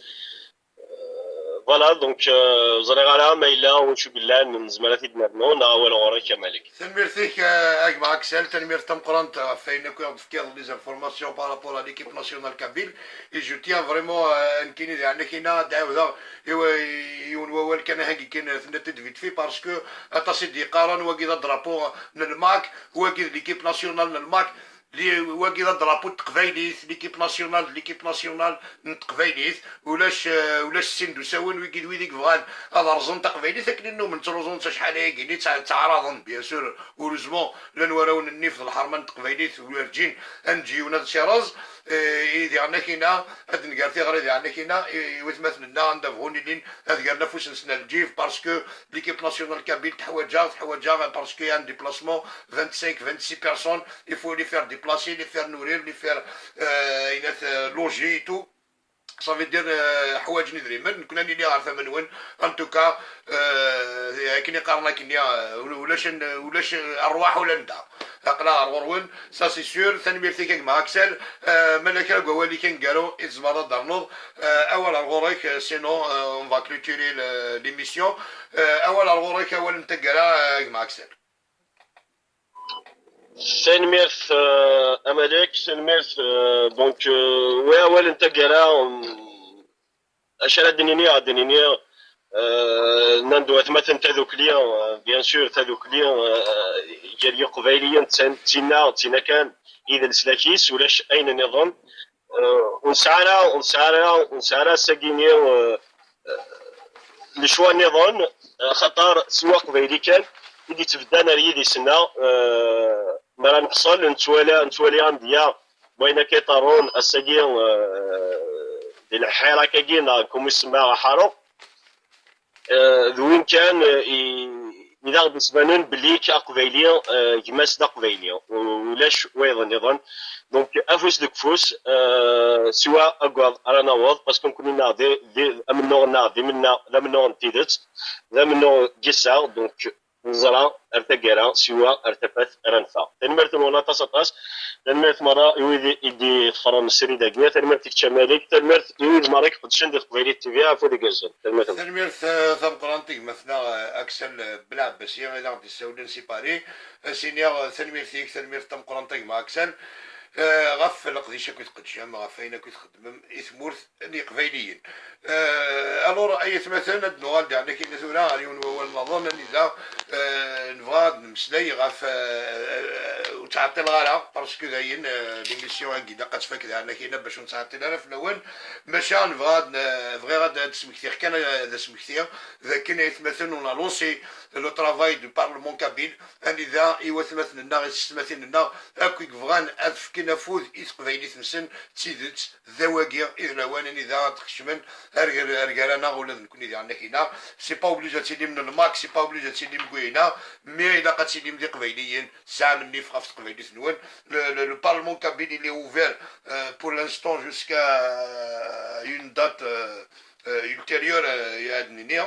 Euh, voilà, donc, euh, ẓriɣ ara ma yella wacu yellan nezmer ad t-id-nernu, neɣ awal ɣur-k a Malik. Tanemmirt-ik, euh, a gma Axel, tanemmirt tameqqrant ɣef wayen akk i ɣ-d-tefkiḍ, les informations par rapport à l'équipe nationale kabyle. Et je tiens vraiment, euh, ad nekkini di ɛnakina ad d-ɛawdeɣ i wa-, yiwen wawal kan, ahangi kan tenniḍ-t-id vite fait, parce que aṭas i d-yeqqaren wagi d adrapu n lmak, wagi d l'équipe nationale n lmak, li-, wagi d adrapu n teqbaylit, l'équipe nationale, l'équipe nationale n teqbaylit, ulac, euh, ulac sin d usawen, wigi d wid i yebɣan ad rẓen taqbaylit, akken i nnumen ttruẓun s acḥal ayagi, i tt-, ttaɛraḍen, bien sûr, heureusement, llan warraw n nnif d lḥerma n teqbaylit, werǧin ad neǧǧ yiwen ad tt-irẓ, eh, i diɣen akina, ad nger tiɣri diɣen akina, i, i watmaten-nneɣ anda bɣun ilin, ad gren afus-nsen ar lǧib, parce que l'équipe nationale kabyle teḥwaǧ-aɣ, teḥwaǧ-aɣ, parce que y a un déplacement, vingt-cinq, vingt-six personnes, il faut les faire déplacer, les faire nourrir, les faire, euh, ayen at, euh, loger et tout. Ça veut dire, euh, ḥwaǧen idrimen, nekni ad nili ɣer tama-nwen. En tout cas, euh, akken i qqaren akkenni, euh, ulac, ulac rrwaḥ ula anda. Aql-aɣ ɣer ɣur-wen, ça c'est sûr. Tanemmirt-ik a gma Axel. Euh, ma yella kra n wawal-ik aneggaru i tzemreḍ ad d-ternuḍ, euh, awal ar ɣur-k, euh, sinon, euh, on va clôturer le, l'émission. Euh, awal ar ɣur-k, awal n taggara, euh, a gma Axel. Tanemmirt, euh, a Malek, tanemmirt, euh, donc, euh, wi awal n taggara, um, acu ara d-nini, ad d-nini, euh, nnan-d watmaten tadukli, euh, bien sûr, tadukli, euh, gar Yiqbayliyen d tin, d tinna, d tinna kan i d leslak-is, ulac ayen nniḍen. Euh, ur nesɛi ara, ur nesɛi ara, ur nesɛi ara ass-agi-nni, euh, euh, lecwa nniḍen, euh, axaṭer siwa aqbayli kan i d-ittbeddan ar yidis-nneɣ, euh, mi ara neḥṣel, nettwali, nettwali amedya n wayen akka iṭerrun ass-agi, euh, di lḥirak-agi, neɣ kum isemma aḥaru. Eh, d win kan, eh, i, i d aɣ-d-isbanen belli k-, aqbayli, eh, gma-s d aqbayli, u-, ulac wayeḍ nniḍen. Donc, afus deg ufus, eh, siwa agad ara naweḍ, parce que nekkni-nneɣ d, d amennuɣ-nneɣ d imenna-, d amennuɣ n tidet, d amennuɣ n yiseɣ, donc, neẓra ar taggara, siwa ar tafat ara neffeɣ. Tanemmirt-nwen aṭas, aṭas. Tanemmirt merra i wid i d-iḍefren srid-agi. Tanemmirt i kečč a Malik. Tanemmirt i wid merra i iqeddcen di Teqbaylit T V ɣef wid igerrzen. Tanemmirt-nwen. Tanemmirt, eh, tameqqrant i gma-tneɣ, eh, Axel, eh, Belɛebbasi, i d aɣ-d-issawlen si Paris. Ad s-iniɣ, eh, tanemmirt-ik, tanemmirt tameqqrant a gma Axel, eh, ɣef leqdic akk i tqeddcem, ɣef wayen akk i txeddmem i tmurt n Yiqbayliyen. Euh, alors, ay atmaten, ad nuɣal daɣen akkin tura ɣer yiwen wawal nniḍen, anida, euh, nebɣa ad nemmeslay ɣef, euh, ur ttɛeṭṭileɣ ara, parce que dayen, euh, l'émission-agi ilaq ad tfak daɣen akkin bac ur nettɛeṭṭil ara fell-awen, maca nebɣa ad n-, bɣiɣ ad, ad d-smektiɣ kan, ad d-smektiɣ d akken ay atmaten, on a lancé le travail du Parlement kabyle, anida i watmaten-nneɣ, i tsetmatin-nneɣ, akk i yebɣan ad fken afud i teqbaylit-nsen, d tidet, d awagi i d lawan anida ad tkecmem ar gar, ar gar-aneɣ ula d nekkni diɣen akina. C'est pas obligé ad tilim n lmak, c'est pas obligé ad tilim n wayna, mais ilaq ad tilim d iqbayliyen, tesɛam nnif ɣef teqbaylit-nwen. Le, le, le Parlement kabyle, il est ouvert, euh, pour l'instant jusqu'à une date, euh, euh, ultérieure, euh, ad nini.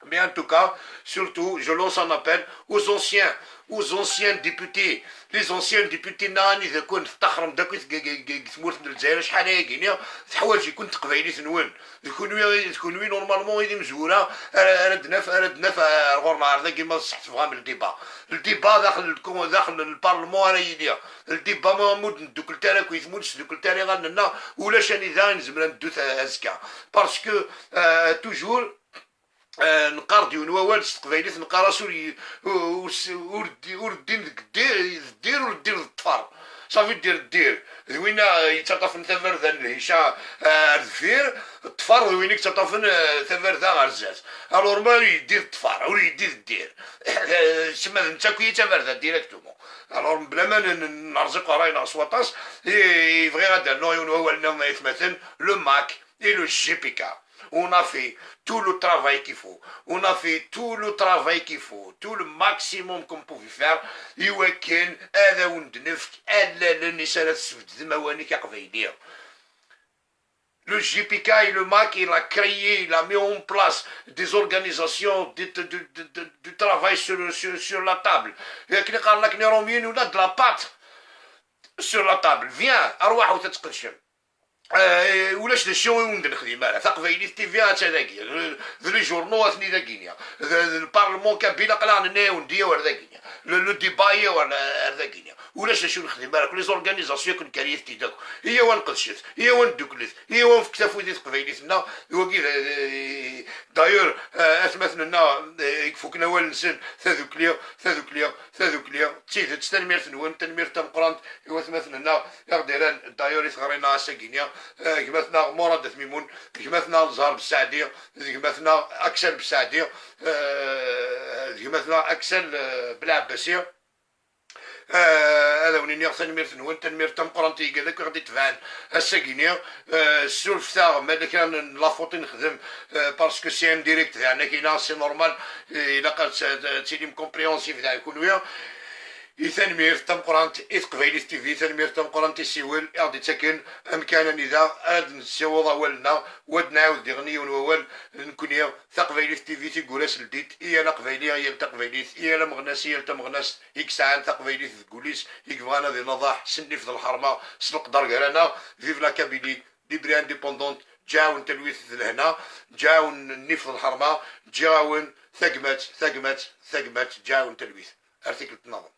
Mais en tout cas, surtout, je lance un appel aux anciens, aux anciens députés. Les anciens députés, nna anida kun tettaxrem d akk i tmurt n Lezzayer acḥal ayagi-nni, teḥwaǧ-iken teqbaylit-nwen. D kunwi, d kunwi normalement i d imezwura ara, ara d-naf, ara d-naf ar ɣur lɛerḍ-agi ma tebɣam ldiba. Ldiba daxel lku-, daxel lparlement ara yili. Ldiba ma, ma ur d-nedduklet ara akkit, ma ur d-sduklet ara iɣallen-nneɣ, ulac anida i nezmer ad neddu ta-, azekka. Parce que, euh, toujours, euh, neqqar-d yiwen wawal s teqbaylit, neqqar-as ur y-, ur, ur, ur, ur ddin deg ddir, d ddir ur ddin d ṭṭfer. Ça veut dire ddir, d win, euh, yettaṭṭafen tabarda n lhica, euh, ar deffir, ṭṭfer d win i yettaṭṭafen, euh, tabarda ɣer zdat. Alors ma ur yeddi d ṭṭfer, ur yeddi d ddir, euh, sma d netta akk i tabarda directement. Alors mebla ma n-, n-, nerẓiq ṛṛay-nneɣ s waṭas, i, i bɣiɣ ad d-rnuɣ yiwen wawal nniḍen ay atmaten, le MAK et le G P K. On a fait tout le travail qu'il faut. On a fait tout le travail qu'il faut, tout le maximum qu'on pouvait faire, i wakken ad awen-d-nefk allalen i s ara tesbedem awanek aqbayli. Le G P K et le MAK, il a créé, il a mis en place des organisations de, de, de, de, de, de travail sur, sur, sur la table. Akken i qqaren akken Iṛumyen, on a de la pâte sur la table. Viens, arwaḥ ad tqedcem. Eh, ulac d acu i wen-d-nexdim ara. Taqbaylit T V atta dagi. D les journaux atni dagini. D, d le parlement kabyle aql-aɣ nenna-yawen-d iyaw ar dagini. Le, le débat iyaw ar, ar dagini. Ulac d acu nexdim ara. Akk les organisations akk nekkar yid-t-id akk. Iyaw ad nqedcet. Iyaw ad nedduklet. Iyaw ad nefk tafudi i teqbaylit-nneɣ. D wagi d, d, d'ailleurs, eh, atmaten-nneɣ, eh, i ifuken awal-nsen, tadukli, tadukli, tadukli. D tidet, tanemmirt-nwen, tanemmirt tameqqrant i watmaten-nneɣ i ɣ-d-irran d'ailleurs i teɣri-nneɣ ass-agi-nni, eh, gma-tneɣ Murad At Mimun, gma-tneɣ Zahra Besaɛdi, d gma-tneɣ Aksal Besaɛdi, eh, d gma-tneɣ Aksal, eh, Belɛebbasi. Eh, ad awen-iniɣ tanemmirt-nwen, tanemmirt tameqqrant i yigad akk i ɣ-d-itebɛen ass-agi-nni. Eh, ssurfet-aɣ ma yella kra n, n la faute i nexdem, eh, parce que c'est un direct, daɣen akk-ina, c'est normal, eh, ilaq ad t-, ad tilim compréhensif daɣen kunwi. I tanemmirt tameqqrant i Teqbaylit T V, tanemmirt tameqqrant i Siwel i ɣ-d-ittaken amkan anida ad nessiweḍ awal-nneɣ, u ad nɛawed diɣen yiwen wawal nekkni, Taqbaylit T V, tiwwura s ldit, i yal aqbayli, i yal taqbaylit, i yal ameɣnas, i yal tameɣnast i yesɛan taqbaylit deg wul-is, i yebɣan ad inaḍaḥ s nnif d lḥerma, s leqder gar-aneɣ. Vive la Kabylie libre et indépendante, ǧǧiɣ-awen talwit d lehna, ǧǧiɣ-awen nnif d lḥerma, ǧǧiɣ-awen tagmat, tagmat, tagmat, ǧǧiɣ-awen talwit. Ar tikkelt nniḍen.